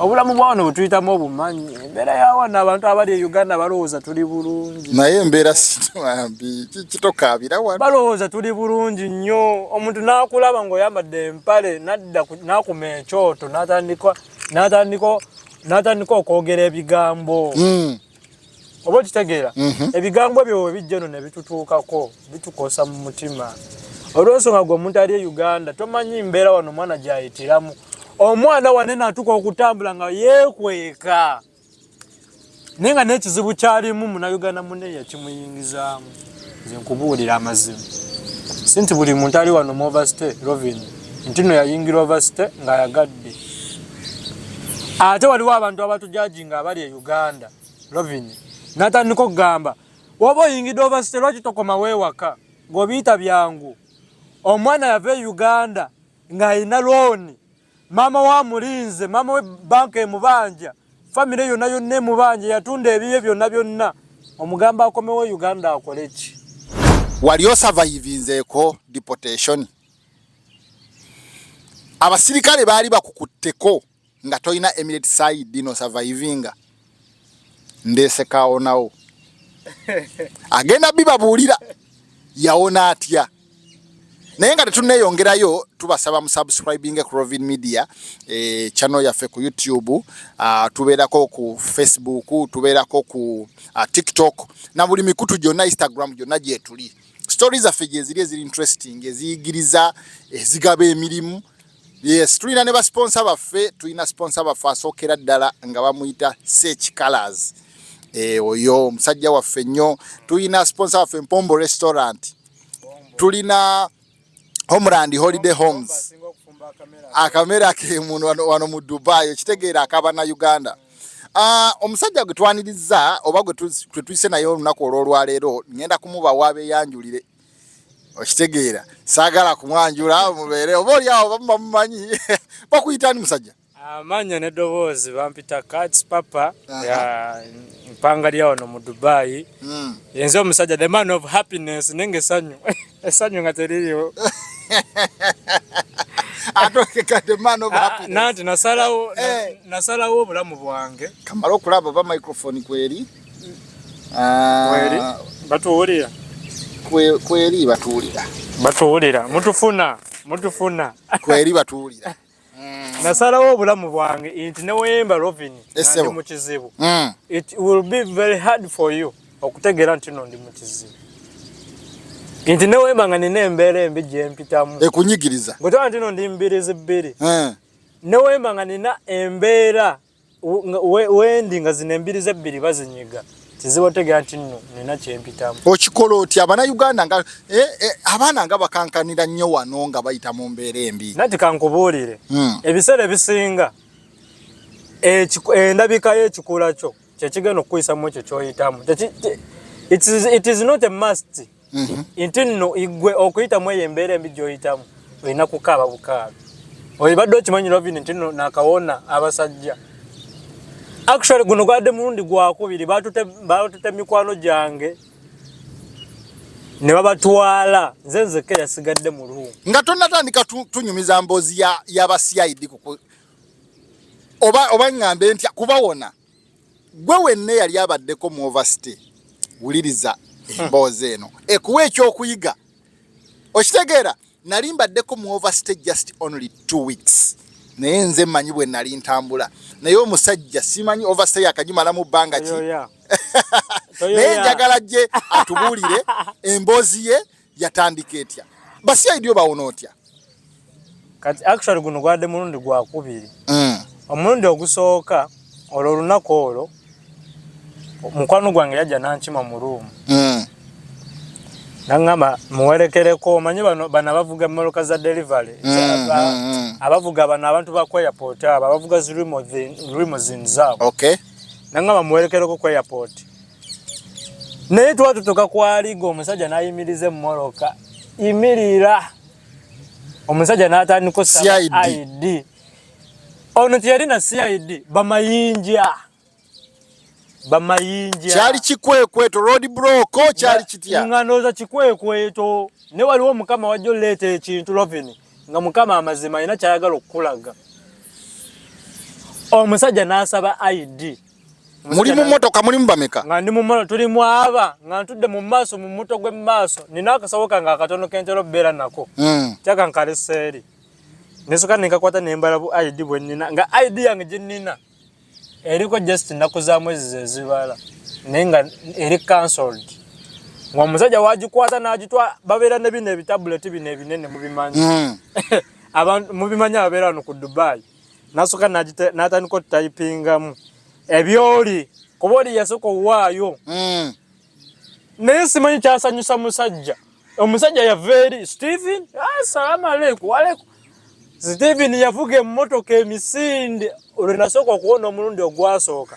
Obulamu bwa wano bwetuyitamu obumanyi, embeera ya wano abantu abali e Uganda balowooza tuli bulungi. Naye embeera simbi, kitokaabira wano. Balowooza tuli bulungi nnyo. Omuntu n'akulaba ng'oyambadde empale n'adda n'akuma ekyoto n'atandika okwogera ebigambo. Oba okitegeera? Ebigambo ebyo bwe bijja eno ne bitutuukako bitukosa mu mutima. Olw'ensonga gwe omuntu ali e Uganda tomanyi mbeera wano omwana gy'ayitiramu. Omwana wano eno atuuka okutambula nga yeekweka, naye nga n'ekizibu kyalimu Munnayuganda munne yakimuyingizaamu. Nze nkubuulira amazima, si nti buli muntu ali wano mu overstay Rovin nti nno yayingira overstay ng'ayagadde. Ate waliwo abantu abatujajinga abali e Uganda Rovin, n'atandika okugamba woba oyingidde overstay lwaki tokomawo ewaka, ng'obiyita byangu. Omwana yava e Uganda ng'alina looni, maama we amulinze, maama we banka emubanja, famire yonna yonna emubanja, yatunda ebibye byonna byonna, omugamba akomewo e Uganda akole ki? Wali osurvivinzeeko deportation? Abasirikale baali bakukutteko nga tolina Emirates ID no survivinga? Ndeese kawonawo agenda bibabuulira yawona atya. Naye nga tetunneyongerayo, tubasaba mu subscribing ku Rovin Media channel yaffe ku YouTube. Tubeerako ku Facebook, tubeerako ku TikTok na buli mikutu gyonna, Instagram gyonna gyetuli. Stories zaffe gyeziri eziri interesting, eziyigiriza, ezigaba emirimu. Yes, tulina ne basponsor baffe. Tulina sponsor baffe asookera ddala nga bamuyita Sech Colors, oyo omusajja waffe nnyo. Tulina sponsor waffe Mpombo Restaurant, tulina Homeland Holiday Homes, akamera ke muno wano mu Dubai, okitegeera, akabana Uganda. Omusajja gwe twaniriza oba gwe tuyise naye olunaku olw'olwaleero, ngenda kumubawa abeeyanjulire, okitegeera. Saagala kumwanjula, mubeere oba oli awo bamu bamumanyi. Bakuyita ani, musajja? Amannya n'eddoboozi bampita Kats Papa ya mpanga lya wano mu Dubai. Yenze omusajja, the man of happiness, nenga essanyu nga teririwo. Ate the man of happiness. Nanti nasalawo nasalawo obulamu bwange. Kamala okulaba oba microphone kweri. Kweri, batuwulira? Kweri, batuwulira. Batuwulira, mutufuna, mutufuna. Kweri, batuwulira. Nasalawo obulamu bwange nti neweyemba Rovin nga ndi mu kizibu, it will be very hard for you okutegeera nti no ndi mu kizibu, nti newemba nga nina embeera embi gyempitamu ekunyigiriza. Bwetwala nti no ndi mbirizi bbiri, newemba nga nina embeera wendi nga zino embirizi ebbiri bazinyiga, kizibu otegeera nti nno nina kyempitamu. Okikola otya? Abannayuganda nga abaana nga bakankanira nnyo wano nga bayita mu mbeera embi. Nanti kankubuulire, ebiseera ebisinga endabika y'ekikula kyo kyekigenda okukuyisamu ekyo kyoyitamu. It is not a must nti nno igwe okuyitamu eyo embeera embi gy'oyitamu olina kukaaba bukaabi. Oyibadde okimanyi, Rovin, nti nno nakawona abasajja? Actually guno gwadde mulundi gwakubiri. Batute mikwano gyange ne babatwala, nze nzekka yasigadde mu room. Nga tonnatandika tunyumiza mboozi y'aba CID oba ŋŋambe ntya kubawona, gwe wenna yali abaddeko mu overstay, wuliriza emboozi eno ekuwa ekyokuyiga, okitegeera. Nali mbaddeko mu overstay just only 2 weeks, naye nze mmanyi bwe nali ntambula. Naye omusajja simanyi overstay akagimalamu bbanga ki. Toyoya. Naye njagala gye atubuulire emboozi ye yatandika etya. Ba CID obawona otya? Kati actually guno gwadde mulundi gwakubiri. Omulundi ogusooka, olwo olunaku olwo mukwano gwange yajja nankima mu room, naŋŋamba muwerekereko. Omanyi bano abavuga emmotoka za delivery, abavuga bano abantu ba ku airport, abo abavuga zi limousine abo. Naŋŋamba muwerekereko ku airport, naye tuba tutuuka kwaliga, omusajja n'ayimiriza emmotoka, yimirira. Omusajja n'atandika osaba CID. ID. Ono teyalina CID, bamayinja, bamayinja. Kyali kikwekweto, road block, kyali kitya? Nga ndowooza kikwekweto, ne waliwo Mukama wajja oleeta ekintu, Lovin, nga Mukama amazima alina kyayagala okukulaga. Omusajja n'asaba ID. Muli mu mmotoka mulimu bameka? Nga ndi mu mmotoka tuli mu aba nga ntudde mu maaso mu muto gw'e maaso nina akasawo kange akatono ke ntera okubeera nako. Kyaka nkalese eri. Nesooka ne nkakwata ne mbala bu ID bwe nnina nga ID yange gye nnina eriko just nnaku za mwezi ze zibala naye nga eri cancelled. Ng'omusajja wagikwata n'agitwala babeera ne bino ebitabuleti bino ebinene mubimanyi. Abantu mubimanyi ababeera wano ku Dubai. Nasooka n'atandika otayipingamu ebyoli kuba oli yasooka owaayo. Naye simanyi kyasanyusa musajja. Omusajja yava eri Steven, assalamu alaikum, alaikum. Steven yavuga emmotoka emisinde olwe nasooka okuwona omulundi ogwasooka.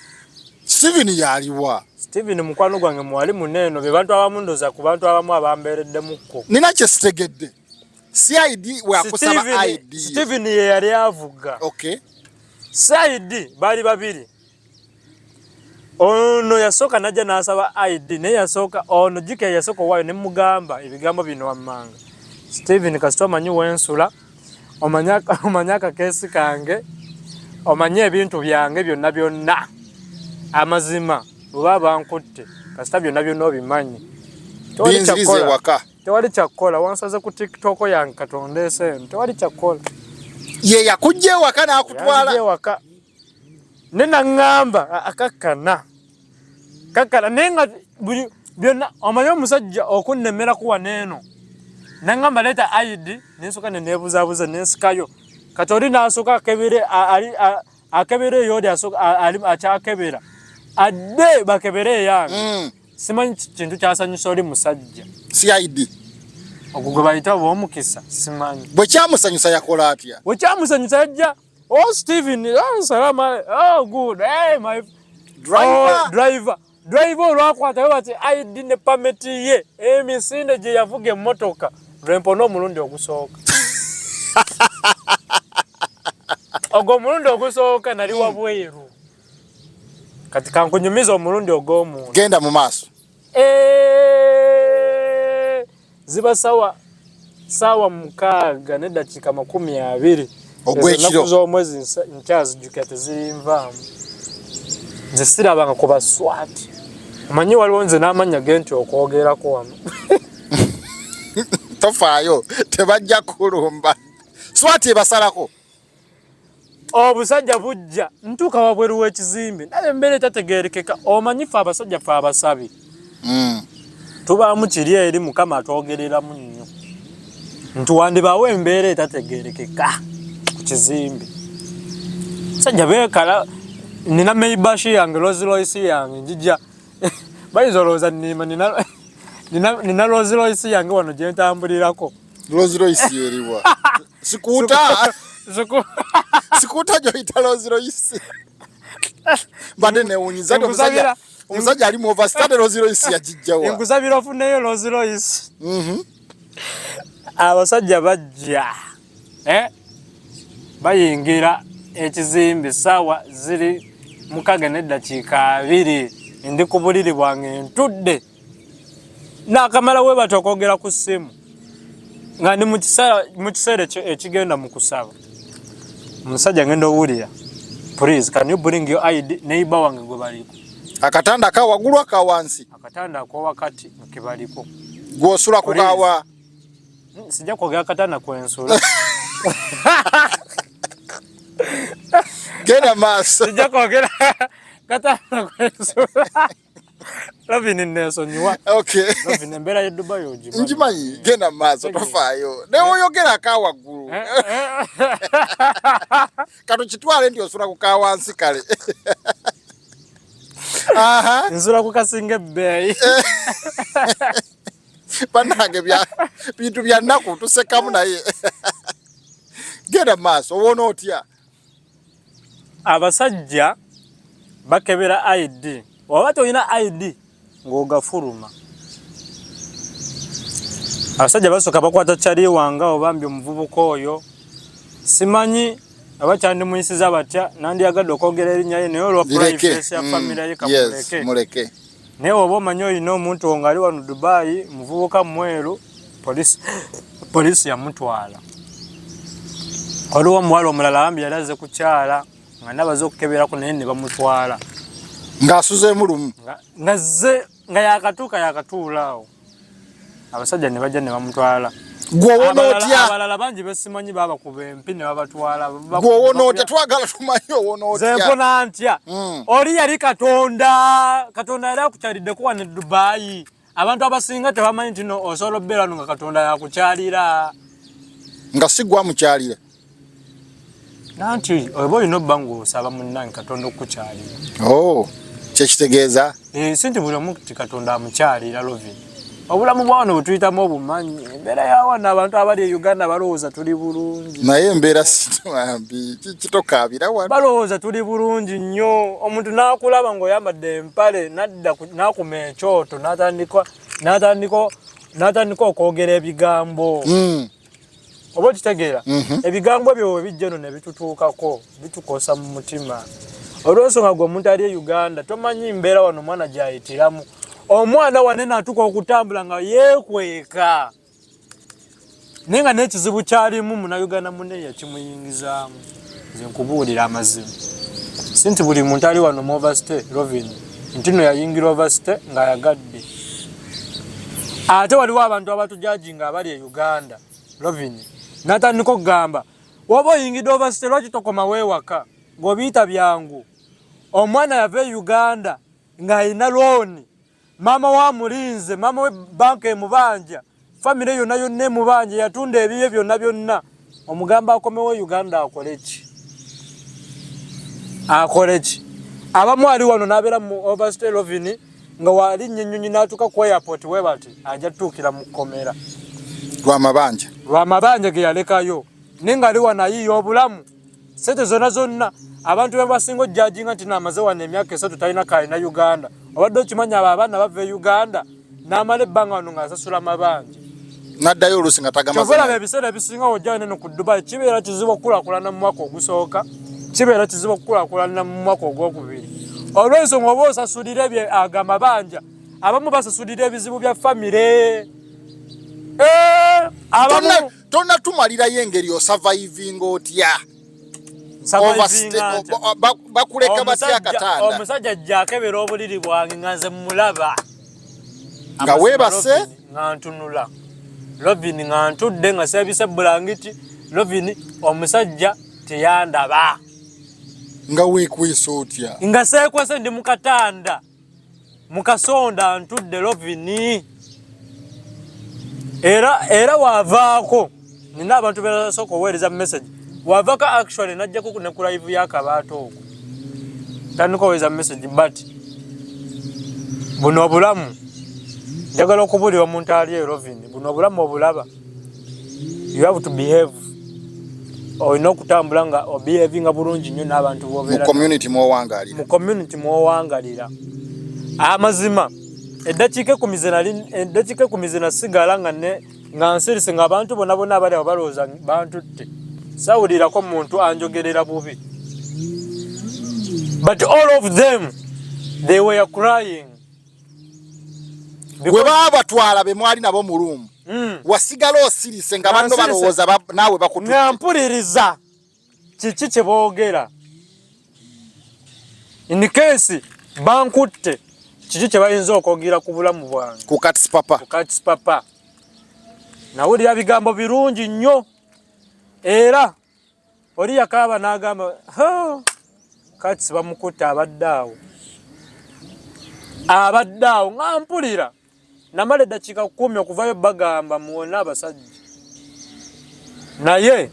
Steven yaliwa? Steven mukwano gwange mwali muneeno be bantu abamu ndoza ku bantu abamu abambeereddemukko. Nina kye sitegedde. CID weakusaba ID. Steven ye yali avuga. Okay. CID bali babiri. Ono yasooka najja n'asaba ID naye yasooka ono JK yasooka owaayo ne mugamba ebigambo bino wammanga. Steven kasita omanyi wensula, omanyi akakeesi kange, omanyi ebintu byange byonna byonna. Amazima bwe baba bankutte kasita byonna byonna obimanyi. Binzirize ewaka. Tewali kyakukola, wansaze ku TikTok yange Katonda ese, tewali kyakukola. Ye yakujja ewaka n'akutwala. Ewaka. Ne naŋŋamba akakkana. Kakkana naye nga buli byonna omanyi omusajja okunnemera kuwa n'eno. Naŋŋamba leeta ID ne nsooka ne neebuzaabuza ne nsikayo. Kati oli n'asooka akebere ali akebere eyo oli asooka ali akyakebera. Adde bakebere eyange. Simanyi kintu kyasanyusa oli musajja. CID. Ogwo gwe bayita obw'omukisa simanyi. Bwe kyamusanyusa yakola atya? Bwe kyamusanyusa yajja, oh Steven, oh salama, oh good, hey my driver. Oh, driver. Driver olwakwata bati ID ne permit ye emisinde gye yavuga emmotoka lwe mpona omulundi ogusooka. Ogwo omulundi ogusooka nali wabweru. Kati kankunyumiza omulundi ogw'omunda. Genda mu maaso. Ziba sawa 6 n'eddakiika 20. Ogw'ekiro. Ennaku z'omwezi nkyazijjukira tezirinvaamu. Nze sirabanga ku baswati. Omanyi waliwo nze n'amannya ge nti okwogerako wano. Tofaayo, tebajja kulumba. Swati ebasalako. Obusajja bujja ntuuka wabweru w'ekizimbe naye embeera etategeerekeka. Omanyi ffe abasajja ffe abasabi tubaamu kiri eri Mukama atwogereramu nnyo nti wandibaawo embeera etategeerekeka ku kizimbe. Sajja beekala nina Maybach yange Rolls Royce yange njija bayinza olowooza nnimba nina Rolls Royce yange wano gye ntambulirako. Rolls Royce yeriwa? Sikuta. Sikuta gy'oyita Rolls Royce. Mbadde neewuunyiza nti omusajja ali mu overstudy Rolls Royce yagijja wa? Nkusabira ofuneyo Rolls Royce. Abasajja bajja bayingira ekizimbe ssaawa ziri 6:20 ndi ku buliri bwange ntudde. Naakamala we batyo okwogera ku ssimu nga ndi mu kiseera ekigenda mu kusaba. Omusajja ngenda owulira, please can you bring your ID, neighbor wange gwe baliko. Akatanda aka waggulu aka wansi? Akatanda ak'owakati ke baliko. Gw'osula ku kawa? Sijja kwogera katanda kwe nsula. Genda maaso. Sijja kwogera katanda kwe nsula. Lovin nneesonyiwa. Okay. Lovin embeera y'e Dubai ogimanyi. Ngimanyi, genda mu maaso tofaayo. Naye oyogera aka waggulu. Katukitwale nti osula ku ka wansi kale. Aha. Nsula ku kasinga ebbeeyi. Bannange bintu bya nnaku tusekamu naye. Genda mu maaso owona otya? Abasajja bakebera ID. Waba tolina ID ng'ogafuluma. Abasajja basooka bakwata kyali wange awo bambi omuvubuka oyo. Simanyi aba kyandimuyisiza batya, nandyagadde okwogera erinnya lye naye olwa privacy ya family ye kamuleke. Muleke. Naye oba omanyi olina omuntu wo ng'ali wano Dubai, muvubuka mweru, poliisi yamutwala. Waliwo omuwala omulala bambi yali azze kukyala. Nga nabaze okukeberako naye ne bamutwala. Ng'asuzeemu lumu. Nga zze nga yakatuuka yakatuula awo. Abasajja ne bajja ne bamutwala. Gw'owona otya? Abalala bangi besimanyi babakuba empi ne babatwala. Gw'owona otya? Twagala tumanye owona otya. Nze mpona ntya? Oli yali Katonda. Katonda yali akukyaliddeko wano e Dubai. Abantu abasinga tebamanyi nti no osobola okubeera wano nga Katonda yakukyalira. Nga si gwe amukyalira. Nanti oba olina obba ng'osaba munnange Katonda okukukyalira. Oh, kyekitegeeza? Eh, si nti buli omu nti Katonda amukyalira Lovin. Obulamu bwa wano bwe tuyitamu obumanyi. Embeera ya wano abantu abali e Uganda balowooza tuli bulungi. Naye embeera si mbi, kitokaabira wano. Balowooza tuli bulungi nnyo. Omuntu n'akulaba ng'oyambadde empale n'adda n'akuma ekyoto n'atandika okwogera ebigambo. Oba okitegeera? Ebigambo ebyo bwe bijja eno ne bitutuukako bitukosa mu mutima. Olw'ensonga gwe omuntu ali e Uganda tomanyi mbeera wano omwana gy'ayitiramu. Omwana wano eno atuuka okutambula nga yeekweka. Naye nga n'ekizibu kyalimu Munnayuganda munne yakimuyingizaamu. Nze nkubuulira amazima. Si nti buli muntu ali wano mu overstay, Rovin, nti nno yayingira overstay ng'ayagadde. Ate waliwo abantu abatujajinga abali e Uganda, Rovin, n'atandika okugamba, woba oyingidde overstay lwaki tokomawo ewaka ng'obiyita byangu. Omwana yava e Uganda ng'alina looni, maama we amulinze, maama we banka emubanja, famire yonna yonna emubanja, yatunda ebibye byonna byonna. Omugamba akomewo e Uganda akole ki? Akole ki? Abamu ali wano n'abeera mu overstay Rovin nga walinnya ennyonyi n'atuuka ku airport we bati ajja tutuukira mu kkomera. Lwa mabanja. Lwa mabanja ge yalekayo. Naye ng'ali wano ayiiya obulamu. Ssente zonna zonna abantu be basinga ojjajinga nti naamaze wano emyaka 3 talina kaalina Uganda. Obadde okimanyi abo abaana bava e Uganda n'amala ebbanga wano ng'asasula mabanja. N'addayo oluusi nga tagamaze. Kyova olaba ebiseera ebisinga w'ojja wano eno ku Dubai kibeera kizibu okukulaakulana mu mwaka ogusooka, kibeera kizibu okukulaakulana mu mwaka ogwokubiri. Olw'ensonga oba osasulira ebyo ago amabanja, abamu basasulira ebizibu bya famire. Abamu Tonnatumalirayo engeri osavaivinga otya? Bakuleka batya akatanda? Omusajja ajja akebera obuliri bwange nga nze mmulaba. Nga weebase? Nga ntunula. Robin nga ntudde nga seebise bulangiti. Robin omusajja teyandaba. Nga weekwese otya? Nga seekwese ndi mu katanda. Mu kasonda ntudde Robin. Era wavaako nina abantu be nasooka oweereza message. Wavaako actually najjako ne ku live y'akabaata okwo. Tandika oweereza message but buno obulamu njagala okubuulira omuntu ali e Rovin, buno obulamu obulaba. You have to behave. Olina okutambula nga obehavinga bulungi nnyo n'abantu b'obeera Mu community mw'owangalira. Mu community mw'owangalira. Amazima eddakiika ekkumi ze nali, eddakiika ekkumi ze nasigala nga ne, nga nsirise ng'abantu bonna bonna abali awo balowooza bantutte. Sawulirako muntu anjogerera bubi. But all of them they were crying. Bwe baabatwala be mwali nabo mu room. Wasigala osirise nga banno balowooza naawe bakututte. Nga mpuliriza kiki kye boogera. In case bankutte kiki kye bayinza okwogera ku bulamu bwange. Ku Kats Papa. Ku Kats Papa. Nawulira bigambo birungi nnyo. Era oli yakaaba n'agamba, ha, Kats bamukutte abadde awo. Abadde awo nga mpulira. Namala eddakiika 10 okuvayo bagamba muwone abasajja. Naye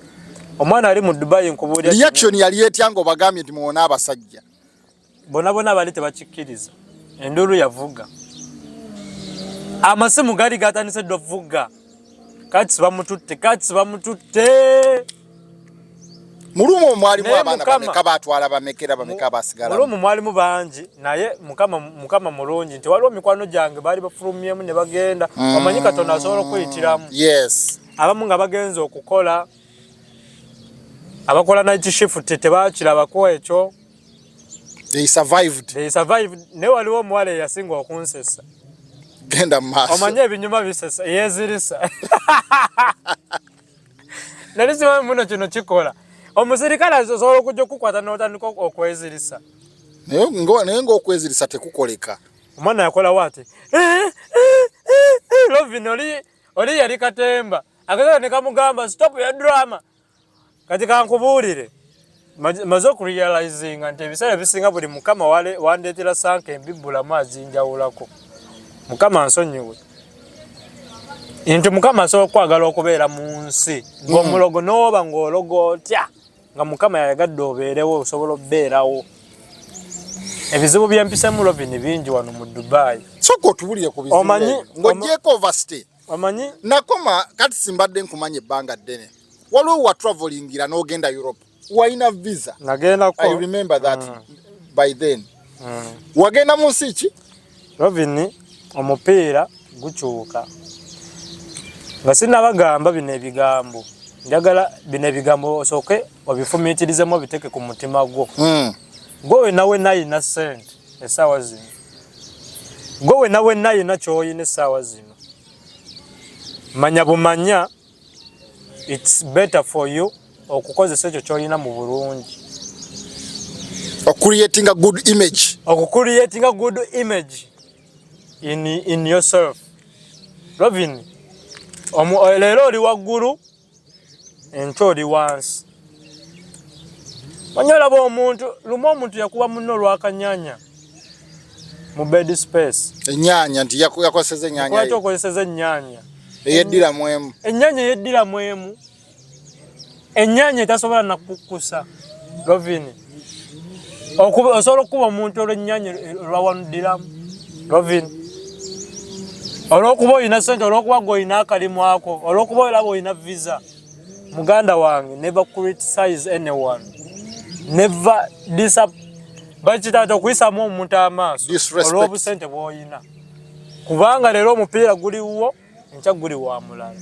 omwana ali mu Dubai nkubuulira Reaction yali etya ng'obagambye nti muwone abasajja? Bona bona bali tebakikkiriza. Enduulu yavuga. Amasimu gaali gatandise dda okuvuga. Kats bamututte, Kats bamututte. Mu lumu mwalimu abaana bameka baatwala bameka era bameka abaasigalamu? Mu lumu mwalimu bangi naye Mukama mulungi nti waliwo mikwano gyange baali bafulumyemu ne bagenda. Omanyi Katonda asobola okuyitiramu. Yes. Abamu nga bagenze okukola, abakola night shift tebakirabako ekyo. They survived. They survived. Naye waliwo omuwala eyasinga okunsesa. Genda mu maaso. Omanyi ebinyuma bisesa, yeezirisa. Nali simanyi muno kino kikola. Omusirikale asobola okujja okukwata n'otandika okwezirisa. Naye ng'okwezirisa tekukoleka. Omwana yakolawo ati Lovin, oli yali katemba akazala ne kamugamba, "Stop ya drama." Kati kankubuulire, maze okurealizinga nti ebiseera ebisinga buli Mukama wandeetera sanka embi bulamu azinjawulako. Mukama nsonyiwe nti Mukama asobola okwagala okubeera mu nsi ng'omulogo n'oba ng'ologo otya, nga Mukama yayagadde obeerewo, osobola okubeerawo. Ebizibu byempisemu, Lovin, bingi wano mu Dubai. Sooka otubulire ku bizibu ebyo. Ng'ogyeko overstay. Omanyi Nakoma kati simbadde nkumanya ebbanga ddene. Waliwo wa travelingira n'ogenda Europe. Walina visa. Nagendako. I remember that by then. Wagenda mu nsi ki? Lovin, omupiira gukyuka. Nga sinnabagamba bino ebigambo, njagala bino ebigambo osooke obifumiitirizemu, obiteeke ku mutima gwo. Gwe wena wena ayina ssente essaawa zino, gwe wena wena ayina ky'oyina essaawa zino, manya bumanya it's better for you okukozesa ekyo ky'olina mu bulungi. Ocreating a good image. Okucreating a good image in yourself. Robin, leero oli waggulu, enkya oli wansi. Manyi olaba omuntu lumu, omuntu yakuba munne olwakanyanya mu bed space. Ennyanya nti yakozeseza ennyanya. Lwaki okozeseza ennyanya? Eyeddiramu emu. Ennyanya eyeddiramu emu, ennyanya etasobola nakukkusa. Rovini, osobola okukuba omuntu olw'ennyanya olwawanuddiramu, Rovini, olw'okuba olina sente, olw'okuba gwe olina akalimu ako, olw'okuba olaba olina visa. Muganda wange, never criticize anyone, never disap bakitaata okuyisamu omuntu amaaso Disrespect. olw'obusente bw'olina, kubanga leero omupiira guliwo, enkya guli wa mulala.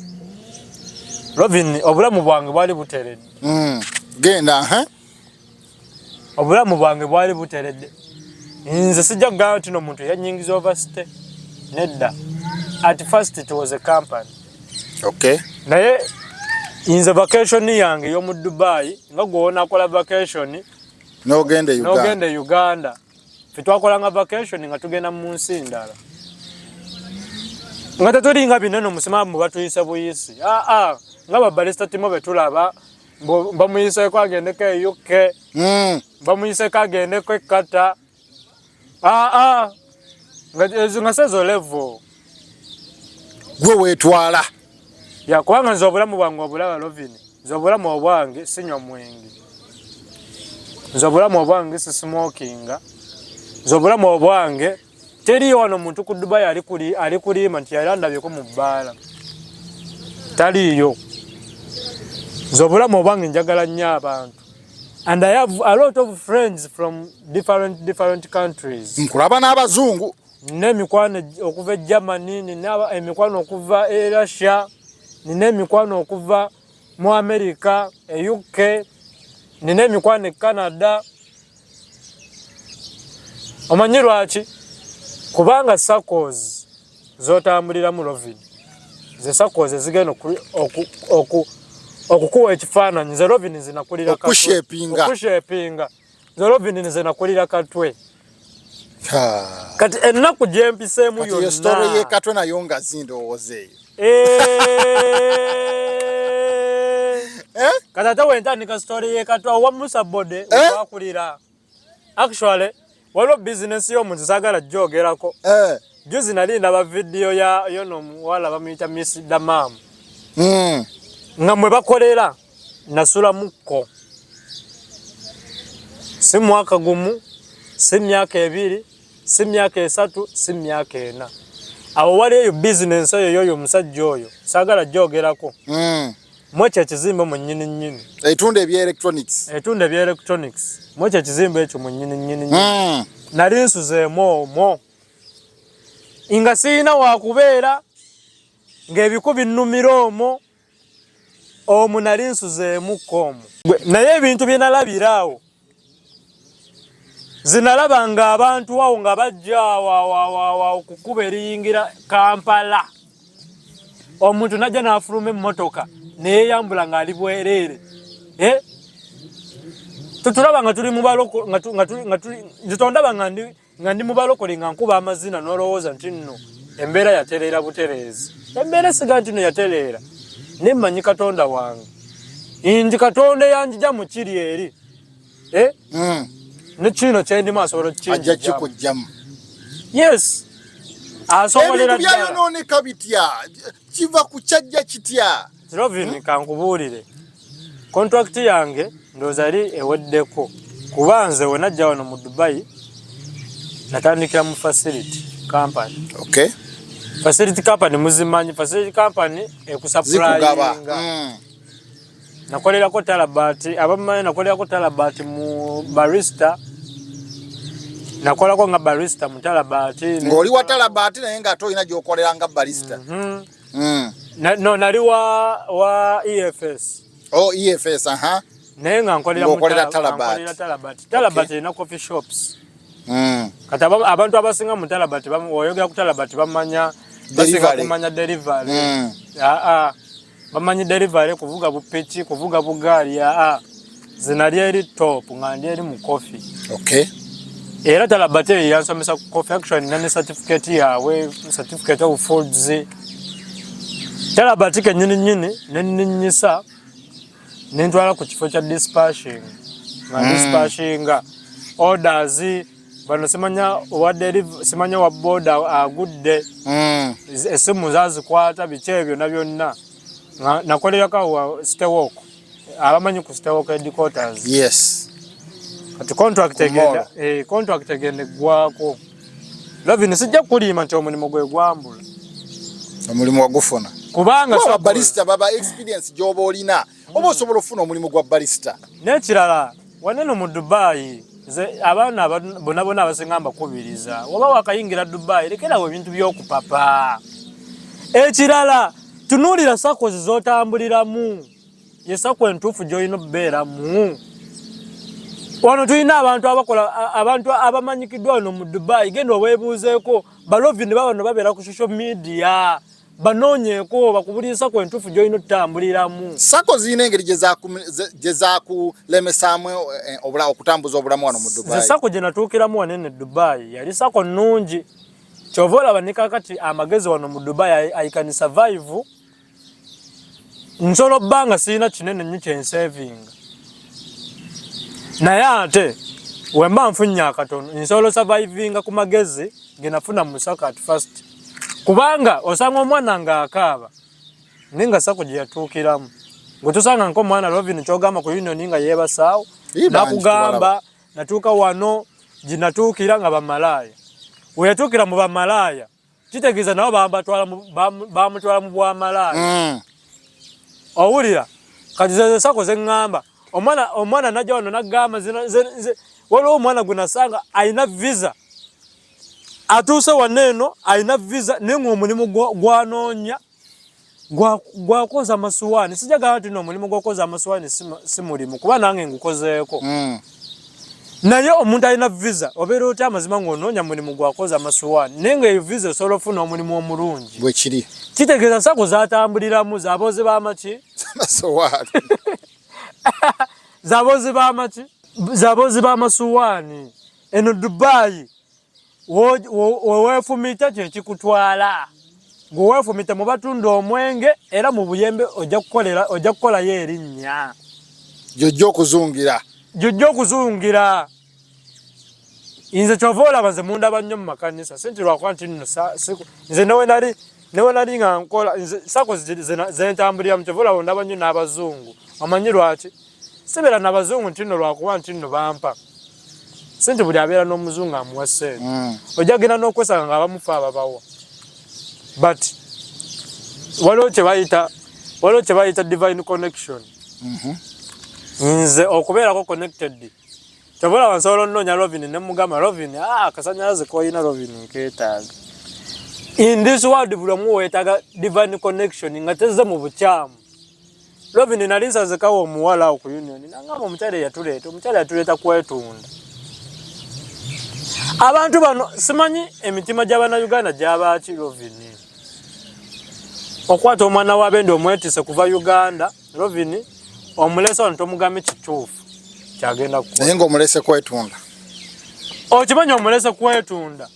Robin, obulamu bwange bwali buteredde. Genda, ha? Obulamu bwange bwali buteredde. Nze sijja kugamba nti no muntu yanyingiza overstay, nedda. At first it was a company. Naye nze vacation yange ey'omu Dubai, nga gwe wonakola vacation N'ogenda e Uganda. N'ogenda e Uganda, fe twakolanga vacation nga tugenda mu nsi ndala, nga tetulinga binene omusima mbu batuyise buyisi. Aa, nga babalista timo betulaba bamuyiseko agendeko e UK, bamuyiseko agendeko e Qatar. Aa, nga ezo nga sezo level. Gwe weetwala. Ya, kubanga nze obulamu bwange obulaba, Lovin. Nze obulamu obwange sinywa mwenge, nze obulamu obwange sismokinga, nze obulamu obwange teriyo wano muntu ku Dubai ali kulima nti yali andabyeko mu bbaala, taliiyo. Nze obulamu obwange njagala nnyo abantu and I have a lot of friends from different different countries. Nkulaba n'abazungu. Nina emikwano okuva e Germany, nina emikwano okuva e Russia, nina emikwano okuva mu America, e UK, nina emikwano e Canada. Omanyi lwaki? Kubanga circles z'otambuliramu, Lovin, ze circles ezigenda okukuwa ekifaananyi. Nze Lovin, nze nakulira Katwe. Okushapinga. Okushapinga. Nze Lovin, nze nakulira Katwe. Kati ennaku gyempiseemu Kati yo story yonna y'ekatwe nayo nga zindowooza eyo. Eh? Kati ate wentandika story y'ekatwe awo wa Musa Bode Eh? wakulira. Actually waliwo bizinesi y'omuntu saagala gyogerako. Juzi nali ndaba vidiyo ya yono omuwala bamuyita Miss Damam, nga mwe bakolera nasulamukko, si mwaka gumu, si myaka 2, si myaka 3, si myaka 4. Awo wali eyo bizinensi eyo yoyo omusajja oyo saagala gyogerako. Mwekyo ekizimbe mu nnyini nnyini. Etunda ebya electronics. Etunda ebya electronics, mwekyo ekizimbe ekyo mu nnyini nnyini nnyini. Nali nsuzeemu omwo nga siyina wakubeera, ng'ebiku binnumira omwo omwo, nali nsuzeemukko omwo. Naye ebintu bye nalabira awo, zinalaba nga abantu awo nga bajja awo awo awo awo awo ku kkubo eriyingira Kampala, omuntu najja n'afuluma emmotoka neyeyambula ng'ali bwereere. Eh? Tetulaba nga tuli mu baloko nga tuli nze tondaba nga ndi mu balokole nga nkuba amazina n'olowooza nti nno embeera yatereera butereezi. Embeera esiga nti nno yatereera, naye mmanyi Katonda wange nti Katonda eyanjija mu kiri eri, eh? Ne kino kyendimu asobola ajja okukinjijjamu. Kikujjamu. Yes, asobolera Ebintu ddala. Byayonooneka bitya? Kiva ku kyajja kitya? Robin, kankubuulire, contract yange ndowooza yali eweddeko, kuba nze we najja wano mu Dubai natandikira mu facility company. Facility company muzimanyi? Facility company Zikugaba. Ekusupplyinga. Nakolerako Talabat, abamumanyi, nakolerako Talabat mu barista, nakolako nga barista mu Talabat. Ng'oli wa Talabat naye ng'ate olina gy'okolera nga barista. No, nali wa EFS. Oh, EFS, aha. Naye nga nkolera mu Ng'okolera Talabat. Talabat. Nkolera Talabat. Talabat erina coffee shops. Kati abantu abasinga mu Talabat oyogera ku Talabat bamanya basinga Delivery. kumanya delivery. Aa, bamanyi delivery, kuvuga bupiki, kuvuga bugaali. Aa, zinali eri top nga ndi eri mu coffee. Era Talabat eyo yansomesa ku coffee. Actually nina ne certificate yaabwe, certificate of foods. Talabat kennyini nnyini nenninyisa nentwala ku kifo kya dispatching nga dispatchinga orders. Bano simanya owa simanya wa boda agudde, esimu zazikwata, biki ebyo byonna byonna. Nga nakolerako wa City Walk, abamanyi ku City Walk headquarters. Kati contract Ku egenda, contract egenda eggwako. Lovin, sijja kukulima nti omulimu gwe gwambula. Omulimu wagufuna? Kubanga Kuba barista baba experience gy'oba olina, oba osobola okufuna omulimu gwa barista. N'ekirala, waneno mu Dubai, nze abaana bonna bonna abasinga mbakubiriza, oba wakayingira Dubai, lekerawo ebintu by'okupapa. Ekirala, tunuulira SACCOs z'otambuliramu, ye SACCO entuufu gy'olina okubeeramu. Wano tulina abantu abakola, abantu abamanyikiddwa wano mu Dubai. Genda obeebuuzeeko, balovini babano babeera ku social media, banoonyeeko bakubulira SACCO entuufu gy'olina okutambuliramu. SACCO zirina engeri gye zakulemesaamu okutambuza obulamu wano mu Nze Dubai? SACCO gye natuukiramu wanene Dubai yali SACCO nnungi. Kyova olaba ne kakati amagezi wano mu Dubai, I can survive. Nsobola obba nga sirina kinene nnyo kyensevinga, naye ate wemba nfunye akatono nsobola osurvivinga ku magezi ge nafuna mu SACCO at first, kubanga osanga omwana ng'akaaba naye nga SACCO gye yatuukiramu gwe tosanga nk'omwana Lovin kyogamba ku Union nga yeebasaawo. Ii, bangi. Nakugamba natuuka wano gye natuukira nga bamalaaya. We yatuukira mu bamalaaya, kitegeeza nabo bamutwala mu bwamalaaya. Owulira? Kati zezo SACCO zeŋŋamba. Omwana najja wano nagamba waliwo omwana gwe nasanga alina visa, atuuse wano eno alina visa, naye ng'omulimu gwanoonya gwakoza amasuwaani. Sijagala nti no omulimu gwakoza amasuwaani si mulimu, kuba nange ngukozeeko. Naye omuntu alina visa, obeera otya amazima ng'onoonya mulimu gwakoza amasuwaani, naye nga eyo visa osobola ofuna omulimu omulungi? Bwe kiri. Kitegeeza SACCO zatambuliramu zabozi b'amaki? Amasowaani. Zabozi b'amaki? Zabozi b'amasuwaani. Eno Dubai weweefumita kyekikutwala. Gwe weefumita mu batunda omwenge era mu buyembe, ojja kukolayo erinnya. Gyojja okuzungira. Gyojja okuzungira. Nze kyova olaba nze mundaba nnyo mu makanisa, si nti lwakuba nti nno nze newe nali nga nkola, nze SACCO zentambuliramu. Kyova olaba ndaba nnyo n'abazungu. Omanyi lwaki sibeera n'abazungu? Nti nno lwakuba nti nno bampa, si nti buli abeera n'omuzungu amuwa ssente. Ojja genda n'okwesanga nga abamufa ababawa, but waliwo kye bayita divine connection. Nze okubeerako connected, kyova olaba nsobola onoonya Rovin ne mugamba, "Rovin, akasanyalaze koyina, Rovin, nkeetaaga." In this world buli omu weetaaga divine connection nga tezze mu bukyamu. Rovin, nali nsazekawo omuwala awo ku Union, nangamba omukyala eyatuleeta, omukyala yatuleeta kwetunda. Abantu bano simanyi emitima gy'Abannayuganda gy'abaaki. Rovin, okwata omwana w'abendi omwetise kuva Uganda, Rovin, omulesa wano, tomugambe kituufu. Kyagenda kukola. Naye ng'omulese kwetunda. Okimanyi omulese kwetunda.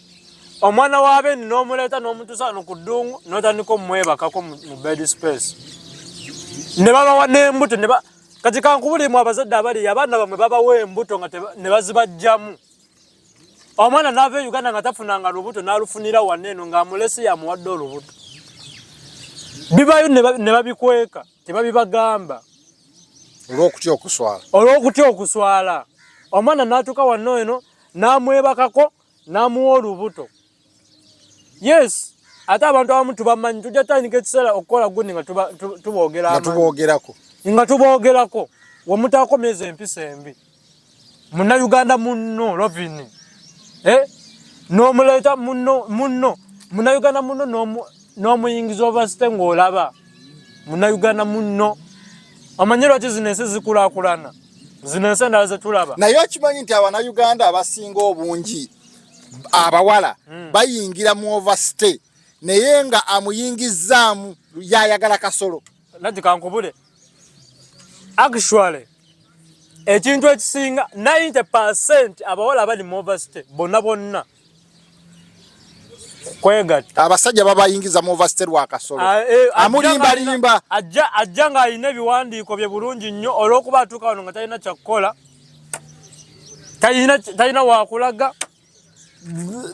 Omwana wa beni n'omuleeta n'omutuusa wano ku ddungu n'otandika omwebakako mu bed space. Ne babawa n'embuto ne ba kati kankubulimu abazadde abali abaana bamwe babawa embuto nga ne bazibajjamu. Omwana n'ava e Uganda nga tafunanga lubuto n'alufunira wano eno ng'amulese yamuwadde olubuto. Bibayo ne babikweka tebabibagamba. Olw'okutya okuswala. Olw'okutya okuswala. Omwana n'atuuka wano eno n'amwebakako n'amuwa olubuto. Yes, ate abantu abamu tubamanyi, tujja tutandika ekiseera okukola gundi nga tuboogera nga tuboogerako. Nga tuboogerako. Wemutakomeza empisa embi. Munnayuganda munno Lovini. N'omuleeta munno munno munnayuganda munno n'omuyingiza overstay ng'olaba munnayuganda munno. Omanyi lwaki zino ensi zikulaakulana? Zino ensi endala ze tulaba. Naye okimanyi nti abannayuganda abasinga obungi abawala bayingira mu overstay naye nga amuyingizzaamu yayagala kasolo. Nati kankubule. Actually ekintu ekisinga 90% abawala abali mu overstay bonna bonna kwegatta. Abasajja babayingiza mu overstay lwa kasolo. Amulimbalimba. Ajja ng'alina ebiwandiiko bye bulungi nnyo olw'okuba atuuka wano nga talina kyakukola. Talina wakulaga.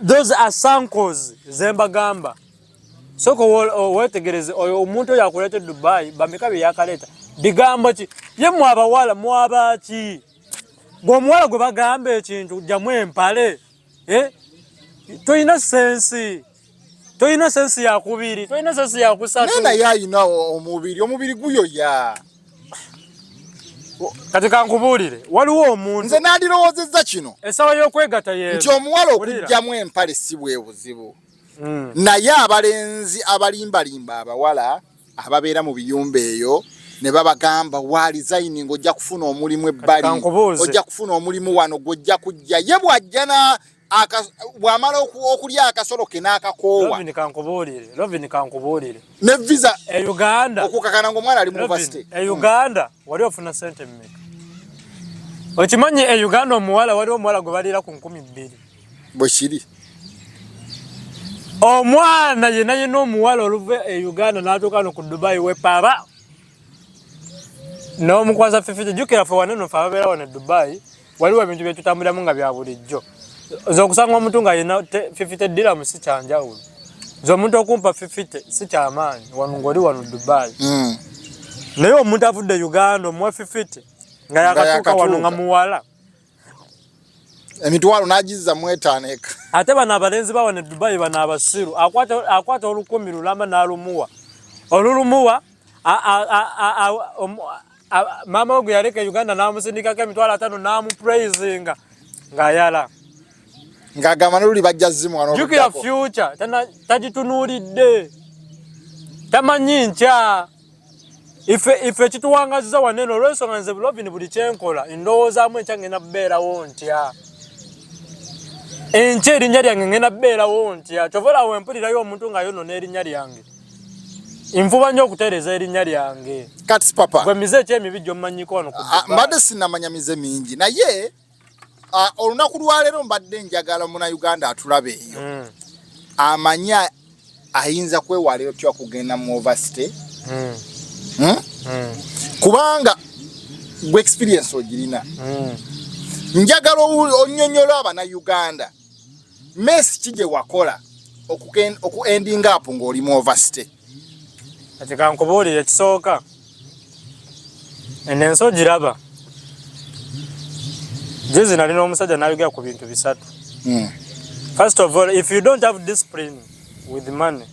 Those are sankos ze mbagamba. Sooka weetegereze oyo omuntu oyo akuleeta e Dubai bameka bye yakaleeta. Bigambo ki? Ye mmwe abawala mwaba ki? Gwe omuwala gwe bagamba ekintu jjamu empale. Tolina sensi. Tolina sensi ya kubiri, tolina sensi ya kusatu. Naye naye alina omubiri, omubiri guyoya. Kati kankubuulire, waliwo omuntu. Nze nandirowoozezza kino. Essaawa y'okwegatta yeeno. Nti omuwala okuggyamu empale si bwe buzibu. Naye abalenzi abalimbalimba abawala ababeera mu biyumba eyo ne babagamba wa resigning ojja kufuna omulimu ebbali, ojja kufuna omulimu wano gw'ojja kujja. Ye bw'ajja na bw'amala okulya akasolo ke n'akakoowa. Robin kankubuulire, Robin kankubuulire. Ne visa e Uganda okukakana ng'omwana ali mu overstay. E Uganda wali ofuna ssente mmeka? Okimanyi e Uganda omuwala waliwo omuwala gwe baliira ku 2000. Bwe kiri. Omwana yenna yenna omuwala oluva e Uganda n'atuuka no ku Dubai wepaaba n'omukwasa fifty. Jjukira ffe wano eno ffe ababeera wano e Dubai waliwo ebintu bye tutambuliramu nga bya bulijjo. Nze okusanga omuntu ng'alina 50 dirham si kya njawulo. Nze omuntu okumpa 50 si kya maanyi wano ng'oli wano Dubai. Naye omuntu avudde Uganda omuwa 50 nga yakatuuka wano nga muwala. Emitwalo n'agizza mu etaano eka. Ate bano abalenzi ba wano e Dubai bano abasiru akwata olukumi lulamba n'alumuwa. Olulumuwa maama we gwe yaleka e Uganda n'amusindikako emitwalo 5 n'amupraisinga ng'ayala. Ng'agamba ne luli bajja zimuwa n'oluddako. Jjukira future tagitunuulidde. Tamanyi nkya. Ife kituwangazza wano eno olw'ensonga nze Lovin buli kye nkola ndowoozaamu enkya ngenda kubeerawo ntya. Enkya erinnya lyange ngenda kubeerawo ntya. Kyova olaba bwe mpulirayo omuntu ng'ayonoona erinnya lyange. Nfuba nnyo okutereeza erinnya lyange. Kati papa. Gwe mize ki emibi gy'omanyiko wano ku Dubai? Mbadde sinnamanya mize mingi naye olunaku lwaleero mbadde njagala Munnayuganda atulaba eyo amanye ayinza kwewala otya okugenda mu overstay. Kubanga gwe experience ogirina. Njagala onnyonnyole Abannayuganda mess ki gye wakola oku ending up ng'oli mu overstay. Kati kankubuulire ekisooka. Eno ensi ogiraba. Juzi nali n'omusajja n'ayogera ku bintu bisatu. First of all, if you don't have discipline with money,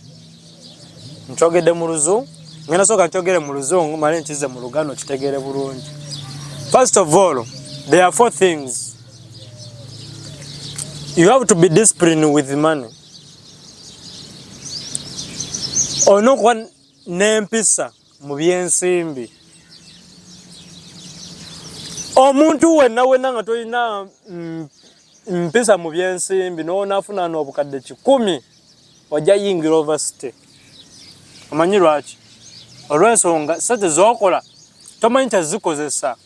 nkyogedde mu luzungu, ngenda sooka nkyogere mu luzungu male nkize mu Luganda okitegeere bulungi. First of all, there are 4 things. You have to be disciplined with money. Olina okuba n'empisa mu by'ensimbi. Omuntu wenna wenna nga tolina mpisa mu by'ensimbi n'onaafuna n'obukadde 100 ojja yingira overstay. Omanyi lwaki? Olw'ensonga ssente z'okola tomanyi kyazikozesa.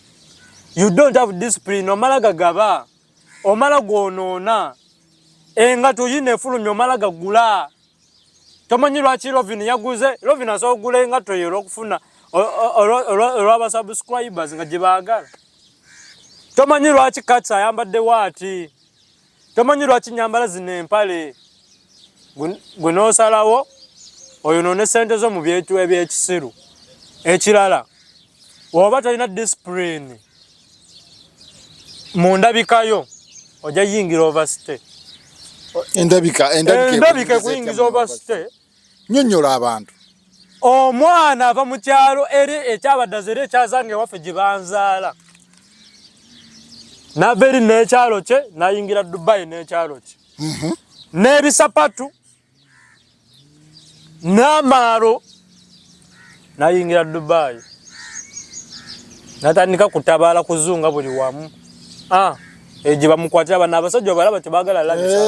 You don't have discipline, omala gagaba, omala gwonoona. Engato yina efulumya, omala gagula. Tomanyi lwaki Lovin yaguze. Lovin asobola okugula engato ye olwokufuna olw'aba subscribers nga gye baagala. Tomanyi lwaki Kats ayambadde waati. Tomanyi lwaki nyambala zino empale. Gwe n'osalawo oyonoone sente zo mu byetu ebyekisiru. Ekirala, bw'oba tolina discipline mu ndabikayo, ojja yingira overstay. Endabika Endabika ekuyingiza overstay. Nyonnyola abantu. Omwana ava mu kyalo eri ekyabaddazi, eri ekyazanga ewaffe gye banzaala, n'ava eri n'ekyalo kye n'ayingira Dubai n'ekyalo kye n'ebisapatu n'amaalo, n'ayingira Dubai, n'atandika kutabaala kuzunga buli wamu. Ah, egye bamukwatira bano abasajja obalaba tebaagala labisa.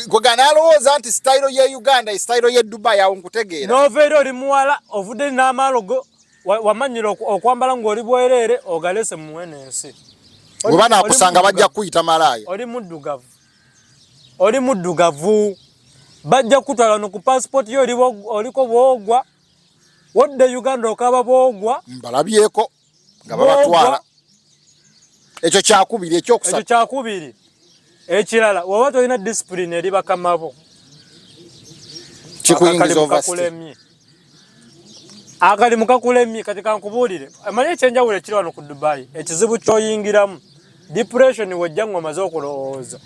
Gwe nalowooza nti sitayiro ye Uganda, sitayiro ye Dubai, awo nkutegeera. N'ova eri oli muwala, ovudde eri n'amaalo go wamanyira okwambala ng'oli bwereere, ogalese muwene ensi. Bwe banaakusanga bajja kukuyita malaaya. Oli muddugavu, oli muddugavu, bajja kukutwala no ku passport yo oliko bwogwa. Wodde Uganda okaba bwogwa. Mbalabyeko nga babatwala. Ekyo kyakubiri. Ekyokusatu? Ekyo kyakubiri. Ekirala, woba tolina discipline eri bakamabo, kikuyingiza overstay. Akalimu kakulemye. Kati kankubuulire, amanyi ekyenjawulo ekiri wano ku Dubai, ekizibu kyoyingiramu depression, wejja nga omaze okulowooza,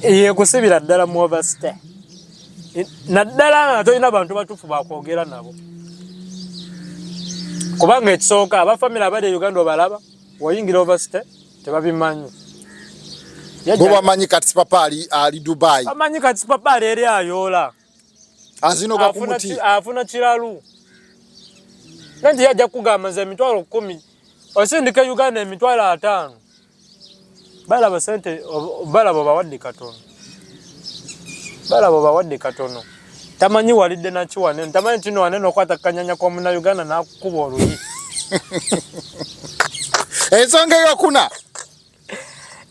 yekusibira ddala mu overstay, naddala nga tolina bantu batuufu bakwogera nabo. Kubanga ekisooka, abafamire abali e Uganda obalaba wayingira overstay tebabimanyi. Bo bamanyi kati papa ali Dubai. Bamanyi kati papa ali eri ayoola. Azinoga ku muti. Afuna kiralu. Nanti yajja kugamba, nze 100,000 osindika e Uganda 50,000, balaba sente, balaba obawadde katono, balaba obawadde katono. Tamanyi walidde naki wanene, tamanyi ntino wanene okwata kanyanya k'omunauganda n'akukuba oluyi. Ensonga eyokuna?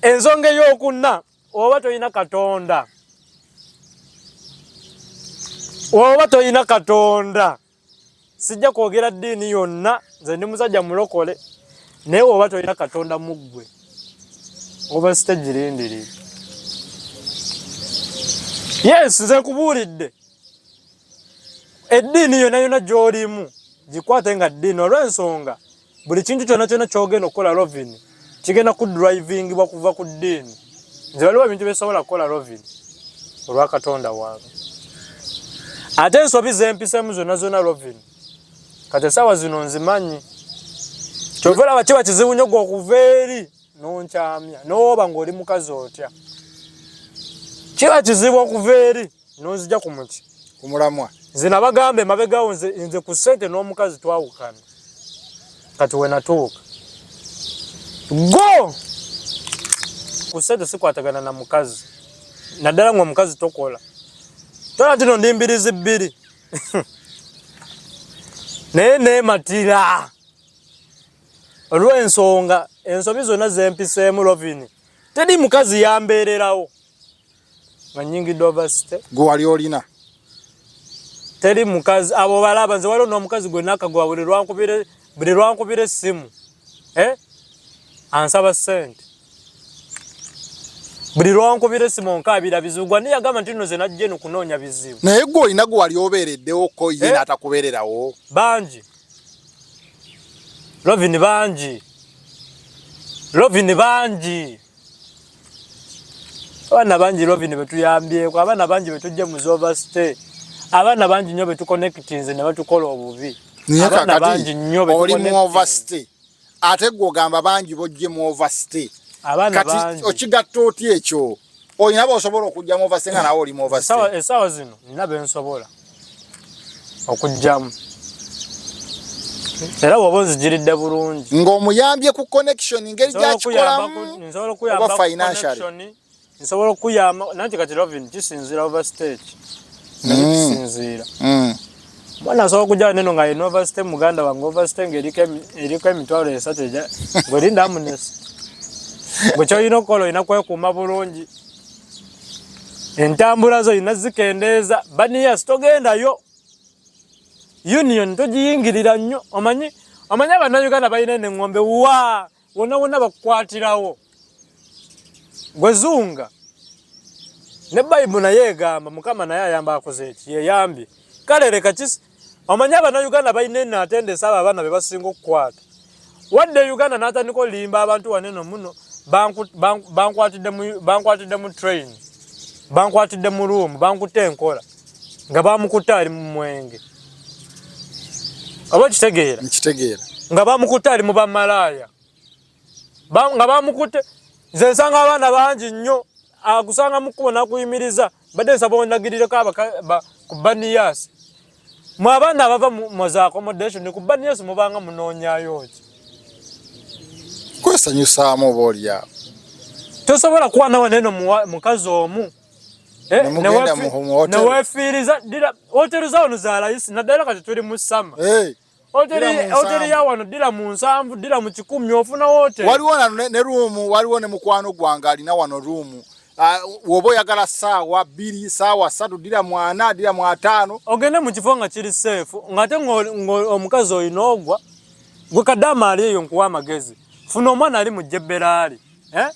Ensonga eyokuna, oba tolina Katonda, oba tolina Katonda, sijja kwogera ddiini yonna, nze ndi musajja mulokole, naye oba tolina Katonda mu ggwe, oba sitegirindirire. Yes, nze nkubuulidde, eddiini yonna yonna gy'olimu gikwate nga ddiini, olw'ensonga buli kintu kyonna kyonna kyogenda okukola, Lovin, kigenda kudrivingibwa kuva ku ddiini. Nze waliwo ebintu byesobola kukola, Lovin, olwa Katonda wange. Ate ensobi zempisemu zonna zonna, Lovin, kati esaawa zino nzimanyi. Kyova olaba kiba kizibu nnyo gwe okuva eri nonkyamya, n'oba ng'oli mukazi otya, kiba kizibu okuva eri nonzija ku muti. Ku mulamwa. Nze nabagamba emabegawo, nze ku ssente n'omukazi twawukana. Kati we natuuka go ku ssente sikwatagana na mukazi, naddala nga omukazi tokola. Tola tino ndi mbirizi bbiri, naye neematira olw'ensonga ensobi zonna zempiseemu. Lovini, teri mukazi yambeererawo nga nyingidde overstay. Gwe wali olina? Teri mukazi. Abo balaba nze waliwo n'omukazi gwe nakagwa, buli lwankubira essimu, eh? Ansaba ssente. Buli lwankubira essimu onkaabira bizibu. Gwa niye yagamba nti nno ze najja eno kunoonya bizibu. Naye gwe olina gwe wali obeereddewo ko ye? Eh? N'atakubeererawo? Bangi, Lovini, bangi, Lovini, bangi. Abaana bangi, Lovini, betuyambyeko, abaana bangi betujje mu overstay, abaana bangi nnyo betuconnectinze ne batukola obubi. Naye Abaana kakati bangi nnyo oli mu betuconnectinze. overstay, ate gwe ogamba bangi bojje mu overstay. Abaana Kati bangi. okigatta otya ekyo? Olina bosobola okujja mu overstay nga nawe oli mu overstay? Essaawa zino nina bensobola okugjamu, era bw'oba onzigiridde bulungi. Ng'omuyambye ku connection, ngeri Nsobola okuyamba gyakikolamu nsobola okuyamba oba ku financially? connection, nsobola okuyamba nanti. Kati Lovin, kisinziira overstay naye kisinziira. Omwana asobola okujja neno nga alina overstay, muganda wange, overstay ng'eriko 30,000 ng'olinda amnesty. Gwe kyolina okukola, olina kwekuuma bulungi, entambula zo olina zikendeeza. Baniyas togendayo, union togiyingirira nnyo. Omanyi Abannayuganda balina neŋŋombe wa wonna wonna bakukwatirawo. Gwe zunga ne Bayibuli naye egamba Mukama naye ayamba akoze eki yeyambye. Kale leka kisi, omanyi Abannayuganda balina eno atendesa abo abaana be basinga okukwata. Wadde Uganda n'atandika olimba abantu waneno muno, bankwatidde mu train, bankwatidde mu room, bankutte enkola nga bamukutte ali mu mwenge. Oba okitegeera? Nkitegeera. Nga bamukutte ali mu bamalaaya, nga bamukutte. Nze nsanga abaana bangi nnyo, akusanga mu kkubo nakuyimiriza, badde nsaba ondagirireko ku Baniyasi. Mwe abaana abava mu za accommodation ku Baniyasi, mubanga munoonyayo ki? Kwesanyusaamu oba oliawo. Tosobola kuwa nawe neno mukazi omu. Eh, Nemugenda mu hotel. Newefiiriza dira hoteri za wano za layisi, naddala kati tuli mu summer. Hey, hoteri dira mu hoteri 70. Ya wano dira mu 70, dira mu 100, ofuna hoteri. Waliwo nano ne room, waliwo ne mukwano gwange alina wano room. Woba oyagala saawa 2, saawa 3, dira mu 40, dira mu 50. Ogende mu kifo nga kiri safe, ng'ate omukazi olina ogwa gwe kadaama ali eyo, nkuwa amagezi, funa omwana ali mu jjebberaali, eh?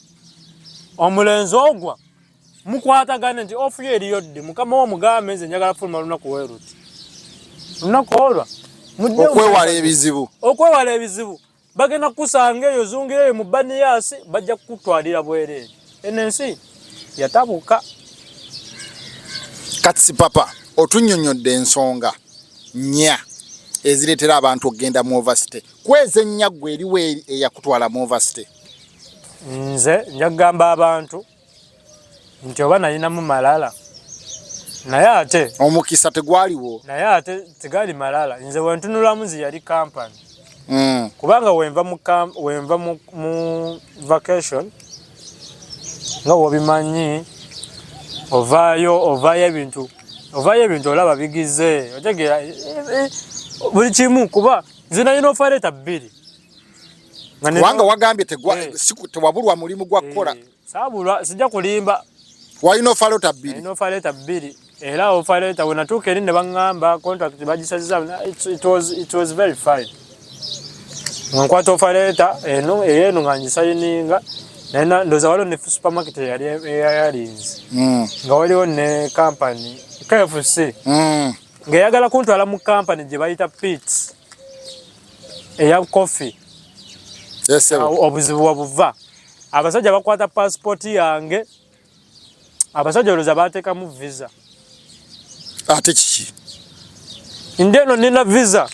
Omulenzi ogwa mukwatagane nti off yo eriyo ddi, mukama wo mugambe nze njagala fuluma lunaku weruti, lunaku olwa mudde. Okwewala ebizibu. Okwewala ebizibu. Bagenda kukusanga eyo, zungira eyo mu Baniyasi, bajja kukutwalira bwereere. Eno ensi yatabuka. Kati papa, otunnyonnyodde ensonga nnya ezireetera abantu okugenda mu overstay. Kweza ennya, ggwe eriwo eyakutwala mu overstay? Nze nja kugamba abantu nti oba nalinamu malala, naye ate Omukisa tegwaliwo. Naye ate tegali malala. Nze wentunulamu, nze yali company. Kubanga wenva mu vacation, nga wobimanyi, ovaayo ebintu olaba bigize, otegeera, buli kimu, kuba nze nalina offer letter bbiri. Kubanga wagambye tewabulwa mulimu gwa kukola. Saabulwa, sijja kulimba. Walina offer letter bbiri. Nalina offer letter bbiri, era offer letter we natuuka eri ne baŋŋamba contract bagisaziza. It was very fine. Nga nkwata offer letter eno, eyeno nga ngisayininga, naye ndowooza waliwo ne supermarket eyali eyayalinze, nga waliwo ne company KFC, ng'eyagala kuntwala mu company gye bayita Pits eya coffee. Yes, sir. Awo obuzibu wabuva, abasajja bakwata passport yange, abasajja olowooza bateekamu visa. Ate kiki? Ndi eno nina visa,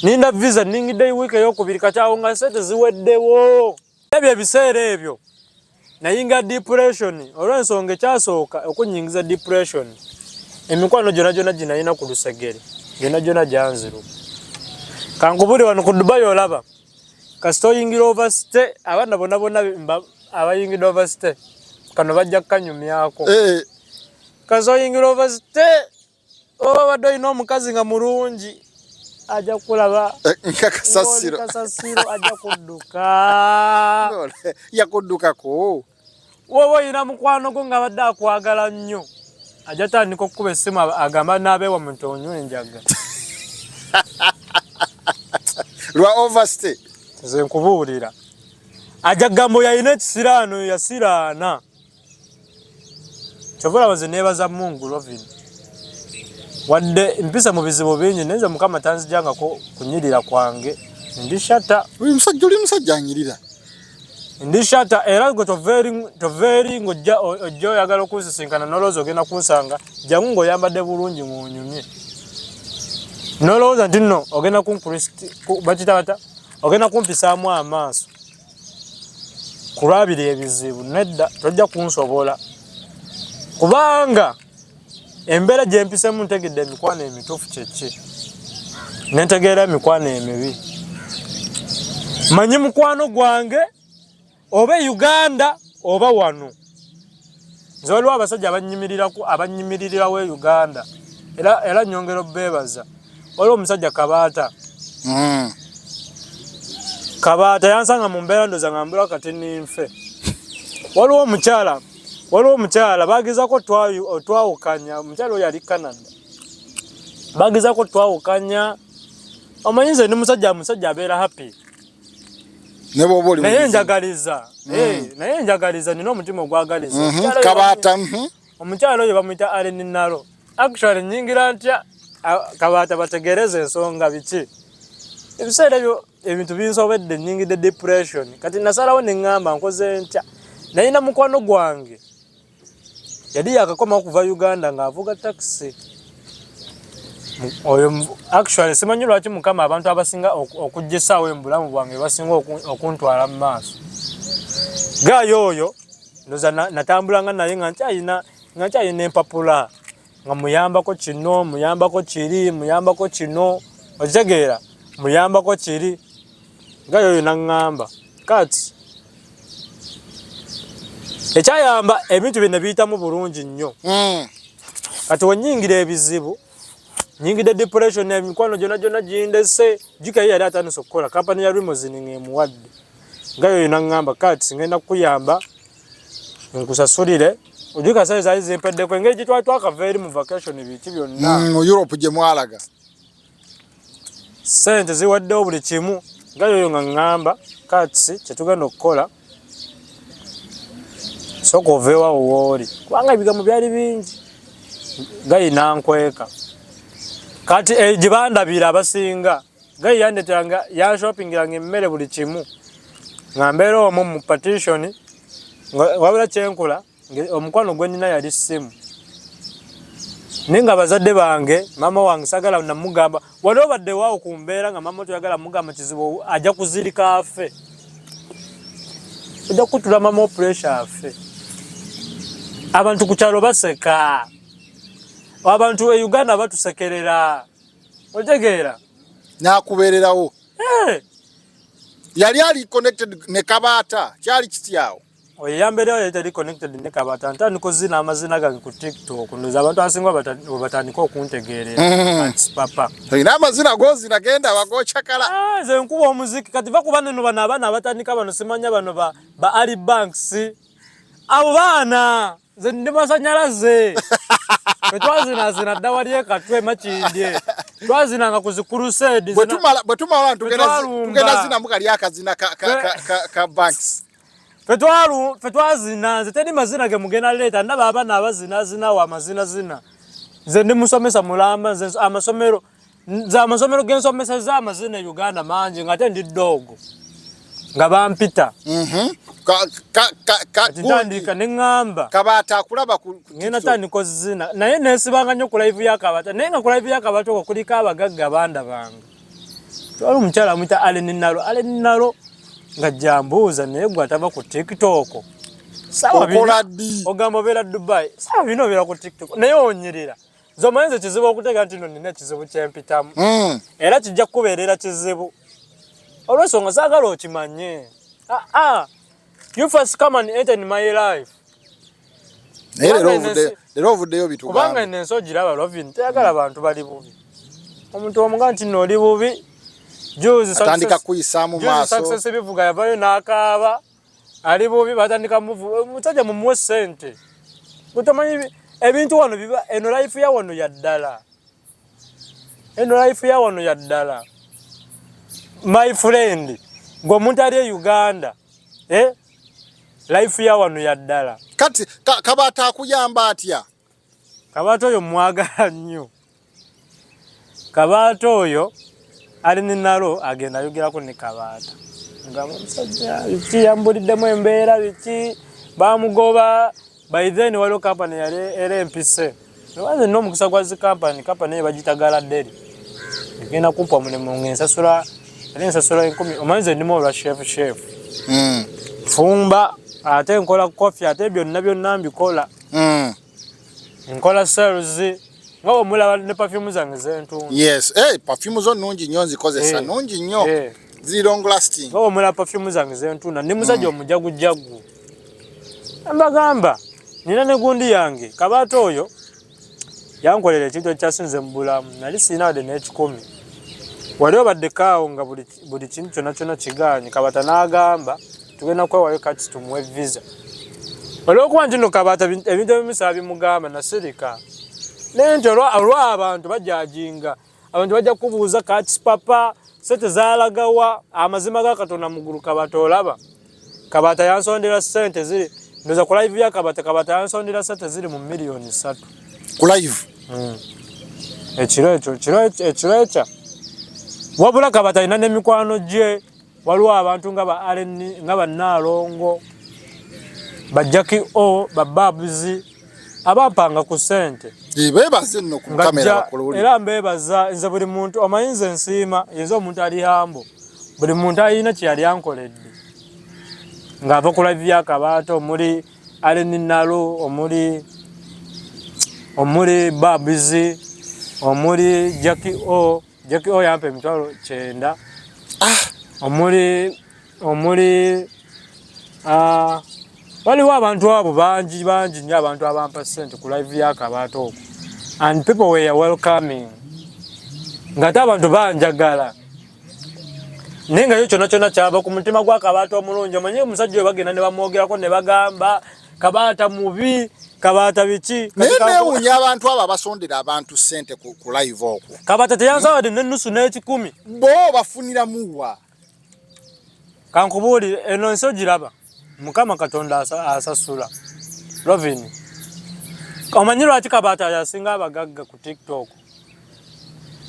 ninda visa, ningidde wiiki eyokubiri. Kati awo nga sente ziweddewo. Ebyo ebiseera ebyo nayinga depression, olw'ensonga ekyasooka okunyingiza depression, emikwano gyonna gyonna ginalina ku lusegere gyonna gyonna gyanziruka. Kankubuli wano ku Dubai, olaba kasita oyingira overstay, abaana bonna bonna abayingidde overstay kano bajja kukanyumyako. Kasita oyingira overstay, oba badde olina omukazi nga mulungi, ajja kulaba Nga kasasiro. Ng'oli kasasiro, ajja kudduka. Yakuddukako? Woba olina mukwano gwo nga badde akwagala nnyo, ajja tandika okukuba essimu, agamba n'abeewa muntu onywa enjaga. Lwa overstay? Nze nkubuulira, ajja kugamba oyo alina ekisiraano, oyo yasiraana. Kyova olaba nze neebaza Mungu, Lovin, wadde mpisa mu bizibu bingi, naye nze Mukama tanzijangako kunyirira kwange, ndi shata. Oli musajja, oli musajja anyirira. Ndi shata, era gwe tova eri ng'ojja ojja oyagala okunsisinkana n'olowooza ogenda kunsanga, jangu ng'oyambadde bulungi, ng'onyumye, n'olowooza nti nno ogenda bakita bata, ogenda kumpisaamu amaaso ku lwabiri ebizibu. Nedda, tojja kunsobola, kubanga embeera gye mpisemu ntegedde emikwano emituufu kyeki, nentegeera emikwano emibi. Manyi mukwano gwange oba e Uganda oba wano. Nze waliwo abasajja abanyimirirako, abanyimiririrawo e Uganda, era nyongera obeebaza. Waliwo omusajja Kabaata. Kabaata yansanga mu mbeera ndoza nga mbula kati ninfe. Waliwo omukyala bagezako otwawukanya. Omukyala oyo ali Canada, bagezako twawukanya. Omanyi nze ndi musajja abeera happy. Ne bw'oba oli mu Naye bizibu. njagaliza. Naye njagaliza, nina omutima ogwagaliza. Kabaata. Omukyala oyo bamuyita Allen Nalo. Actually nyingira ntya Kabaata bategereze ensonga biki. Ebiseera ebyo ebintu binsobedde, nyingidde depression. Kati nasalawo ne ŋŋamba nkoze ntya. Nalina mukwano gwange yali yakakomawo okuva Uganda ng'avuga takisi. Oyo actually simanyi lwaki Mukama abantu abasinga okujja essaawa eno mu bulamu bwange basinga okuntwala mu maaso. Gaayo oyo ndoza natambulanga naye nga nkyayina empapula, nga muyambako kino, muyambako kiri, muyambako kino, okitegeera, muyambako kiri. Gaayo oyo naŋŋamba kati ekyayamba ebintu bye ne biyitamu bulungi nnyo. Kati wenyingira ebizibu, nyingidde depression, emikwano gyonna gyonna gindese. Jjuka ye yali atandise okukola kampani ya limousine ng'emuwadde. Nga yoyo naŋŋamba kati ngenda kukuyamba nkusasulire. Ojjuka sente zaali zimpeddeko engeri gye twali twakava eri mu vacation, biki byonna. Mu Europe gye mwalaga. Sente ziwaddewo buli kimu. Nga yoyo nga ŋŋamba kati kyetugenda okukola, sooka oveewawo wooli, kubanga ebigambo byali bingi. Gayi nankweka kati gye bandabira abasinga, gayi yandeteranga, yanshopingiranga emmere, buli kimu, nga mbeera omwo mu partition. Wabula kyenkola, omukwano gwe nnina yali ssimu, naye nga bazadde bange, maama wange sagala namugamba. Wali obadde waawo ku mbeera nga maama toyagala mugamba kizibu, ajja kuzirika afe, ojja kutula mama pressure afe. Abantu ku kyalo baseka, abantu e Uganda batusekerera, otegeera? N'akubeererawo. Eh, Yali ali connected ne Kabaata, kyali kityawo? Oyo yambeerawo yali tali connected ne Kabaata. Ntandika ozina amazina gange ku TikTok, ndoza abantu abasinga bwe batandika okuntegeerera. Ati papa Olina amazina gozina, genda bagocakala. Ah, nze nkuba omuziki. Kati va kuba neno bano abaana abatandika bano, simanya bano ba Ali Banks, abo baana. Nze ndi masanyalaze. Ffe twazinazina dda wali ekatwe Makindye, twazinanga ku zi crusade. Bwe tumala Twalumba. Tugenda zinamu kali akazina ka Banks. Ffe twazina. Nze teri mazina ge mugenda leeta. Ndaba abaana abazinazinawo amazinazina, nze ndi musomesa mulamba. Nze amasomero, nze amasomero gensomeseza amazina e Uganda mangi, nga ate ndi ddoogo nga bampita. Ka Kati ntandika ne ŋŋamba Kabaata akulaba ku ngenda TikTok. Tandika ozina, naye nesibanga nnyo ku live ya Kabaata, naye nga ku live ya Kabaata okwo kuliko abagagga bandabanga. Twali omukyala amuyita Allen Nalo. Allen Nalo nga jambuuza, naye gwe atava ku TikTok Saawa bina- Okola ddi? Ogamba obeera Dubai, saawa bina obeera ku TikTok, naye onyirira. Nze omanyi nze kizibu okuteeka nti no nina ekizibu kyempitamu. Era kijja kukubeerera kizibu olw'ensonga saagala okimanye. Ah, ah. You first come and enter in my life. Naye leero Kubanga leero ovuddeyo kubanga bitugambe. Eno ensi ogiraba, Lovin, teyagala bantu bali bubi. Omuntu omuga nti nno oli bubi, juzi Atandika kuyisaamu juzi maaso. Success Bivuga yavayo n'akaaba ali bubi, batandika muvu omusajja mumuwe sente. Gutomanyi ebintu wano biba eno life ya wano ya ddala, eno life ya wano ya ddala, my friend. Gwe omuntu ali e Uganda, eh? Life ya wano ya ddala. Kati Kabaata akuyamba atya? Kabaata oyo mwagala nnyo. Kabaata oyo ali ninalo, agenda ayogerako ne Kabaata nga omusajja biki, yambuliddemu embeera biki, bamugoba. By then waliwo kampani yali era empise nze nina omukisa gwa zi kampani. Kampani eyo bagiyita Galaderi, egenda kumpa omulimu ng'ensasula, era ensasula 1000. Omanyi nze ndimu olwa chef, fumba, ate nkola coffee, ate byonna byonna mbikola. Nkola sales nga bwemulaba ne perfume zange zentunda. Yes, hey, perfume zo nnungi nnyo, nzikozesa. Nnungi nnyo. Ziri long lasting. Nga bwemulaba perfume zange zentunda, ndi musajja omujagujagu. Mbagamba nina ne gundi yange. Kabaata oyo Yankolera ekintu ekyasinze mu bulamu. Nali sirina wadde n'ekikumi. Wali obaddeko awo nga buli kintu kyonna kyonna kigaanyi. Kabata n'agamba tugenda kwewayo kati tumuwe visa. Olw'okuba nti nno Kabata ebintu ebimu saabimugamba nasirika. Naye nti olw'abantu bajajinga, abantu bajja kukubuuza kati papa sente zaalagawa, amazima ga Katonda mu ggulu Kabata olaba. Kabata yansondera sente ziri ndoza ku live ya Kabata, Kabata yansondera sente ziri mu 3 million. Ku live? Ekiro ekyo, ekiro ekya wabula Kabata alina n'emikwano gye. Waliwo abantu nga ba Allen, nga ba Nnaalongo, ba Jackie O, ba Babs abampanga ku ssente. Beebaze nno ku kamera bakulowulire. Era mbeebaza nze buli muntu omanyi nze nsiima yenze omuntu ali humble. Buli muntu alina kye yali ankoledde ng'ava ku live ya Kabaata, omuli Allen Nalo, omuli Babs, omuli Jackie O. Jackie O yampa 90,000. Omuli waliwo abantu abo bangi bangi nnyo, abantu abampa ssente ku live ya Kabaata okwo, and people were welcoming ng'ate abantu banjagala, naye nga yo kyonna kyonna kyava ku mutima gwa Kabaata omulungi. Omanyi omusajja oyo bagenda ne bamwogerako ne bagamba Kabaata mubi, Kabaata biki. Naye neewuunya abantu abo abasondera abantu ssente ku live okwo. Kabaata teyansawadde n'ennusu n'ekikumi. Bo bafuniramuwa? Kankubuulire, eno nsi ogiraba, Mukama Katonda asasula. Rovin, omanyi lwaki Kabaata yasinga abagagga ku TikTok?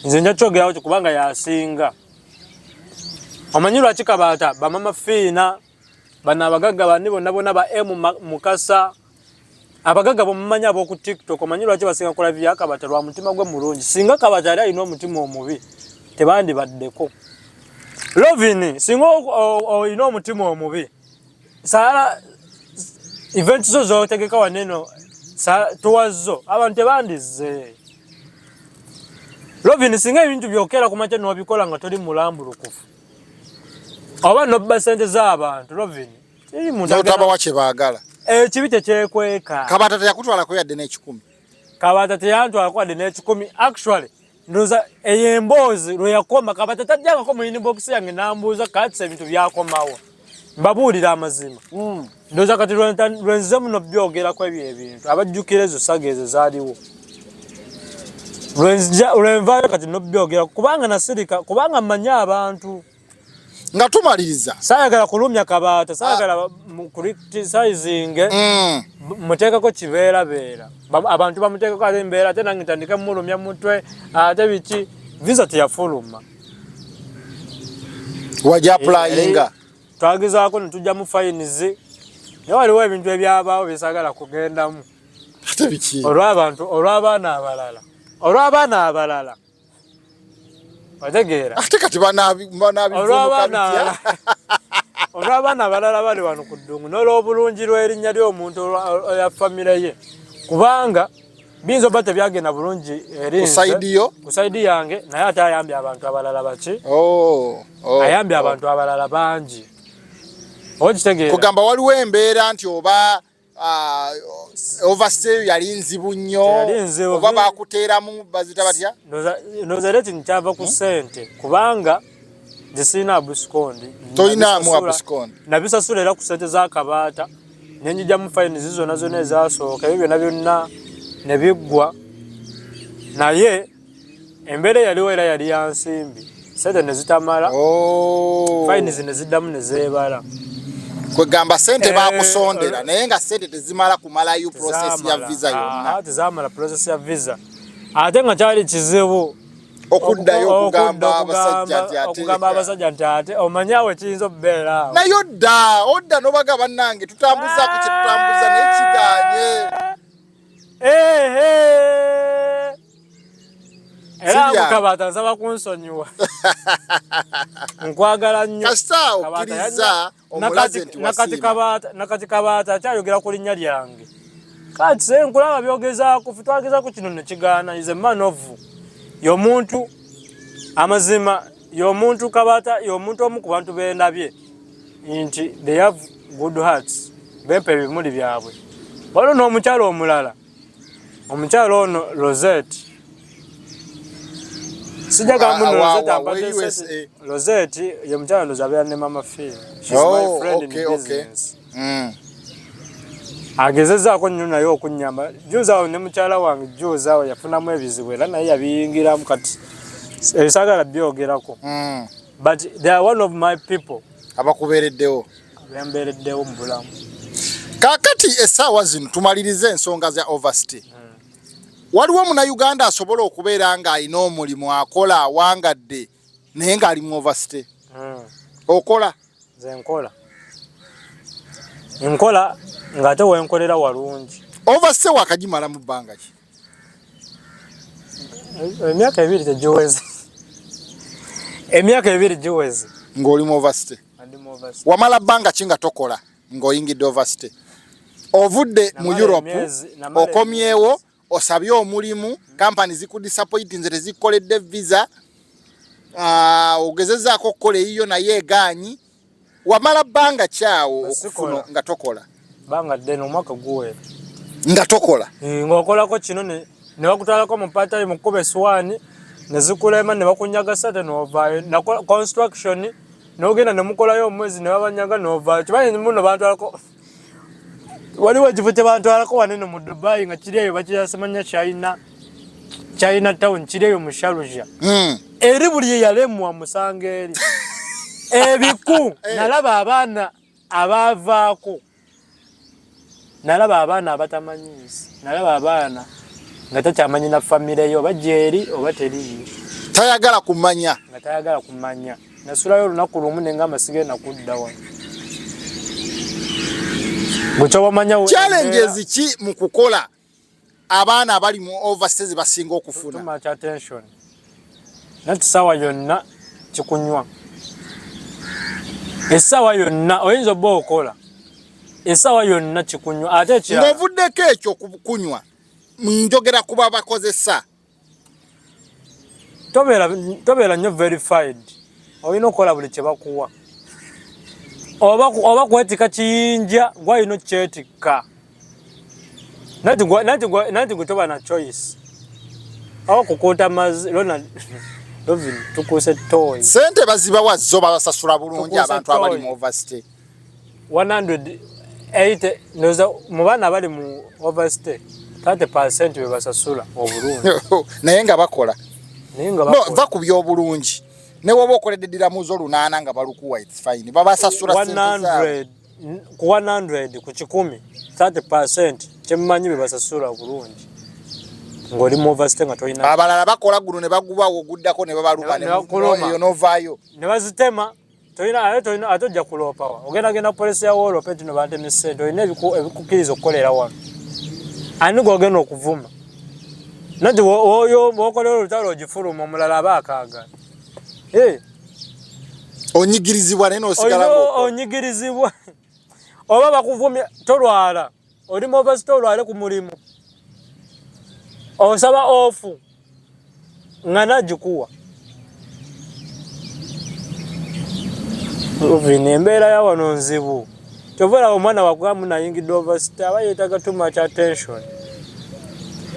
Nze nja kyogerawo kubanga yasinga. Omanyi lwaki Kabaata, bamama Fiina bano abagagga bani bonna bonna, ba M Mukasa, abagagga bomumanyi ab'oku TikTok, omanyi lwaki basinga kola bya Kabaata? Lwa mutima gwe mulungi. Singa Kabaata yali alina omutima omubi, tebandibaddeko. Lovin, singa olina omutima omubi, saala event zo zotegeka waneno tuwazzo abantu tebandizze. Lovin, singa ebintu byokera ku makya n'obikola nga toli mulambulukufu oba nobba sente z'abantu, Lovin, teri muntu notabawa kye baagala. Ekibi tekyekweka. Kabaata teyakutwalako yadde n'ekikumi? Kabaata teyantwalako wadde n'ekikumi. Actually, ndoza eyo emboozi lwe yakoma, Kabaata tajjangako mu inbox yange n'ambuuza kati ebintu byakomawo. Mbabuulira amazima, ndoza kati lwenzize muno byogerako ebyo ebintu, abajjukira ezo saga ezo zaaliwo, lwenvaayo kati nobyogera kubanga nasirika kubanga mmanyi abantu. Nga tumaliriza, saayagala kulumya Kabaata, saayagala criticizinge muteekako kibeerabeera. Abantu bamuteekako ate embeera, ate nange ntandike mulumya mutwe ate biki. Visa teyafuluma. Wajja applyinga? Twagezaako ne tujjamu fines, naye waliwo ebintu ebyabaawo byesagala kugendamu. Ate biki? Olw'abantu, olw'abaana abalala, otegeera? Ate kati banaabivunuka bitya? Olw'abaana abalala bali wano ku ddungu n'olw'obulungi lw'erinnya ly'omuntu ya famire ye, kubanga biyinza oba tebyagenda bulungi eri ku nze, side yo? Ku side yange, naye ate ayambye abantu abalala baki? Oh, Ayambye oh. abantu abalala bangi, okitegeera? Kugamba waliwo embeera nti oba overstay yali nzibu nnyo? Teyali nzibu. Oba bakuteeramu bazita batya? Ndowooza era kino kyava ku ssente, kubanga nze sirina abscond. Tolinaamu abscond? Nabisasula era ku ssente za Kabaata, nenjijamu fines zonna zonna ezasooka, ebyo byonna byonna ne biggwa. Naye embeera eyaliwo era yali ya nsimbi, sente ne zitamala. Fines ne ziddamu ne zeebala. Kwegamba sente bakusondera, naye nga sente tezimala kumalayo process ya Tezamala. visa yonna. Aha, tezamala process ya visa, ate nga kyali kizibu okuddayo okugamba abasajja nti ate okugamba abasajja nti ate omanyi awo ekiyinza okubeera awo. Naye odda nobaga bannange tutambuzaako kye tutambuza naye kiganye. Ehe. Era Sirya. Mukabaata, nsaba kunsonyiwa, nkwagala nnyo. Kasita Kabaata okkiriza omulaze nti nakati wasiima. Nakati Kabaata akyayogera ku linnya lyange. Kati se nkulaba byogezaako, fe twagezaako kino nekigaana. Is a man of y'omuntu amazima, y'omuntu Kabaata, y'omuntu omu ku bantu bendabye nti they have good hearts, bempa ebimuli byabwe. Waliwo n'omukyalo omulala. Omukyalo ono Rosette sijagala muno Rosette ampadde. Rosette ye mukyala ndoza abeera ne Mama Phil. She's my friend in business. Agezezaako nnyo naye okunnyamba. Juzi awo ne mukyala wange juzi awo yafunamu ebizibu era naye yabiyingiramu, kati ebisaagala byogerako. But they are one of my people abakubeereddewo, bembeereddewo mu bulamu. Kaakati essaawa zino tumalirize ensonga za overstay. Waliwo Munnayuganda asobola okubeera ng'alina omulimu akola awangadde naye ng'ali mu overstay? Okola? Nze nkola, nkola ng'ate wenkolera walungi. Overstay wakagimala mu bbanga ki? Emyaka 2 tegiweze, emyaka 2 giweze. Ng'oli mu overstay? Ndi mu overstay. Wamala bbanga ki nga tokola ng'oyingidde overstay? Ovudde mu Namala Europe, namala okomyewo, emyezi. Osabye omulimu, kampani zikudisappointinze, tezikukoledde visa, ogezezaako okukola eyiyo naye egaanyi. Wamala bbanga kyawo Sikola. okufuna nga tokola? Bbanga ddene, omwaka guwera. Nga tokola? Eh, ng'okolako kino ne bakutwalako mu part-time mu kkuba essuwaani ne zikulema ne bakunyaga ssente n'ovaayo. Nakola construction, n'ogenda ne mukolayo omwezi ne babanyaga n'ovaayo. Kimanyi muno bantwalako, waliwo ekifo kye bantwalako wanene mu Dubai nga kiri eyo bakiyasemanya China, China Town, kiri eyo mu Sharjah. Eri buli ye yalemwa musanga eri ebiku. Nalaba abaana abaavaako, nalaba abaana abatamanyi nsi, nalaba abaana nga takyamanyi na famire ye oba gyeri oba teriyo. Tayagala kumanya. Nga tayagala kumanya. Nasulayo olunaku lumu nengamba sigenda kudda wano. Gwe Challenges ki mu kukola abaana abali mu overstays basinga okufuna? Too much attention. Nati sawa yonna kikunywa, essaawa yonna oyinza obba okola, essaawa yonna kikunywa. Ate ekirala, Ng'ovuddeko ekyo kunywa, njogera kuba bakozesa. Tobeera nnyo verified. Olina okukola buli kye bakuwa, oba kwetika kiyinja gwalina okukyetikka. Nanti gwe toba na choice oba kukuuta mazzi. Ronald Lovin, tukuuse toyi. Sente bazibawa zo? Babasasula bulungi? Tukuuse Abantu abali toyi. mu overstay. 180 ndowooza mu baana abali mu overstay, 30% be basasula obulungi. Naye nga bakola. Naye nga No, bakola. Va ku byobulungi. Ne woba okoledde diramuzo 800 nga balukuwa, it's fine, babasasula sente zaabwe. 100 ku 100, ku 100, 30% kyemmanyi be basasula obulungi ng'oli mu overstay nga tolina. Abalala bakola guno ne bagubawo, oguddako ne babaluma. Ne bakuluma. Eyo novaayo. Ne bazitema. Tolina, ate tolina, ate ojja kuloopawa, ogenda genda polisi ya woolope nti no bantemye ssente. Olina ebikukkiriza okukolera wano, ani gwogenda okuvuma? Nanti oyo wokolera olutalo ogifuluma, omulala aba akaagala. Eh, Onyigirizibwa naye nosigala olina ng'okola. Onyigirizibwa oba bakuvumya, tolwala, oli mu overstay, olwale ku mulimu, osaba off nga nagikuwa. Ovini embeera ya wano nzibu. Kyova olaba omwana wakugamu nayingidde overstay aba yeetaaga too much attention,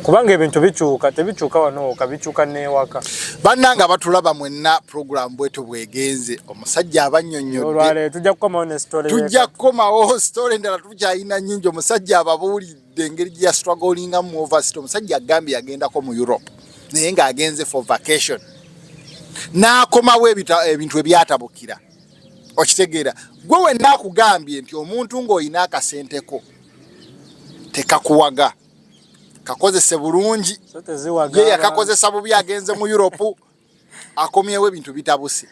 kubanga ebintu bikyuka, tebikyuka wano woka, bikyuka n'ewaka. Bannange abatulaba mwenna, program bwetu bwegenze, omusajja abannyonnyodde. Olwaleero tujja kukomawo ne story. Tujja kukomawo, story endala tukyalina nnyingi. Omusajja ababuulidde engeri gye yastrugglinga mu overstay. Omusajja agambye yagendako mu Europe naye ng'agenze for vacation, n'akomawo ebintu ebyatabukira. Okitegeera gwe wenna akugambye nti omuntu ng'olina akasenteko tekakuwaga, kakozese bulungi. So teziwaga. Ye yakakozesa bubi, agenze mu Europe, akomyewo ebintu bitabuse.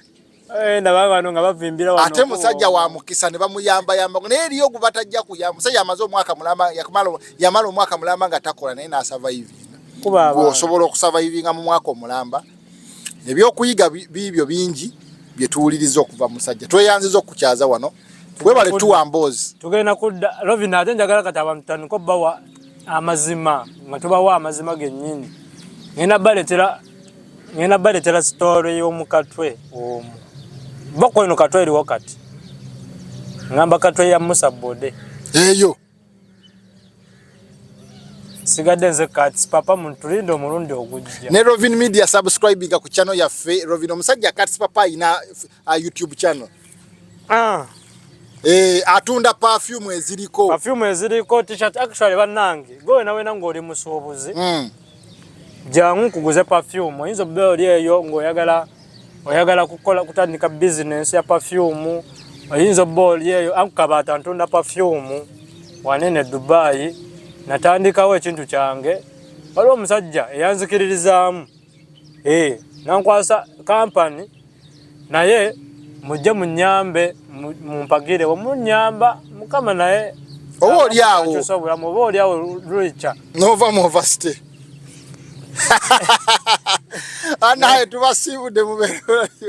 Eh, ndaba bano nga bavimbira wano. Ate musajja wa mukisa ne bamuyambayamba, naye eriyo gwe batajja kuyamba. Musajja amaze omwaka mulamba, yamala omwaka mulamba nga takola, naye n'asurvivinga. Kuba abaana. Osobola okusurvivinga mu mwaka omulamba. Ebyokuyiga biibyo bingi bye tuwuliriza okuva mu musajja. Tweyanziza okukyaza wano, webale tuwa mboozi. Tugenda kudda Lovin, ate njagala kati abantu tutandike obbawa amazima, nga tubawa amazima gennyini. Ngenda baleetera story y'omukatwe omwo bako eno katwe eriwo kati, ngamba katwe ya Musa Bode. Eyo. Sigadde nze Kats Papa, mutulinde omulundi ogujja. Ne Rovin Media, subscribinga ku channel yaffe Rovin. Omusajja Kats Papa ayina YouTube channel. Ah. Atunda perfume eziriko. Perfume eziriko, T-shirt. Actually bannange, gwe wena wena ng'oli musuubuzi, jangu nkuguze perfume. Oyinza okubeera oli eyo ng'oyagala oyagala kukola, kutandika business ya perfume. Oyinza obba oli eyo ankukabaata, ntunda perfume wanene Dubai, natandikawo ekintu kyange. Waliwo omusajja eyanzikiririzaamu, nankwasa kampani, naye mujje munyambe, mumpagire. Wemunyamba, Mukama naye Oba oli awo. Akyusa obulamu. Oba oli awo lulikya. Nova mu overstay. Anaye tubasiibudde, mubeere.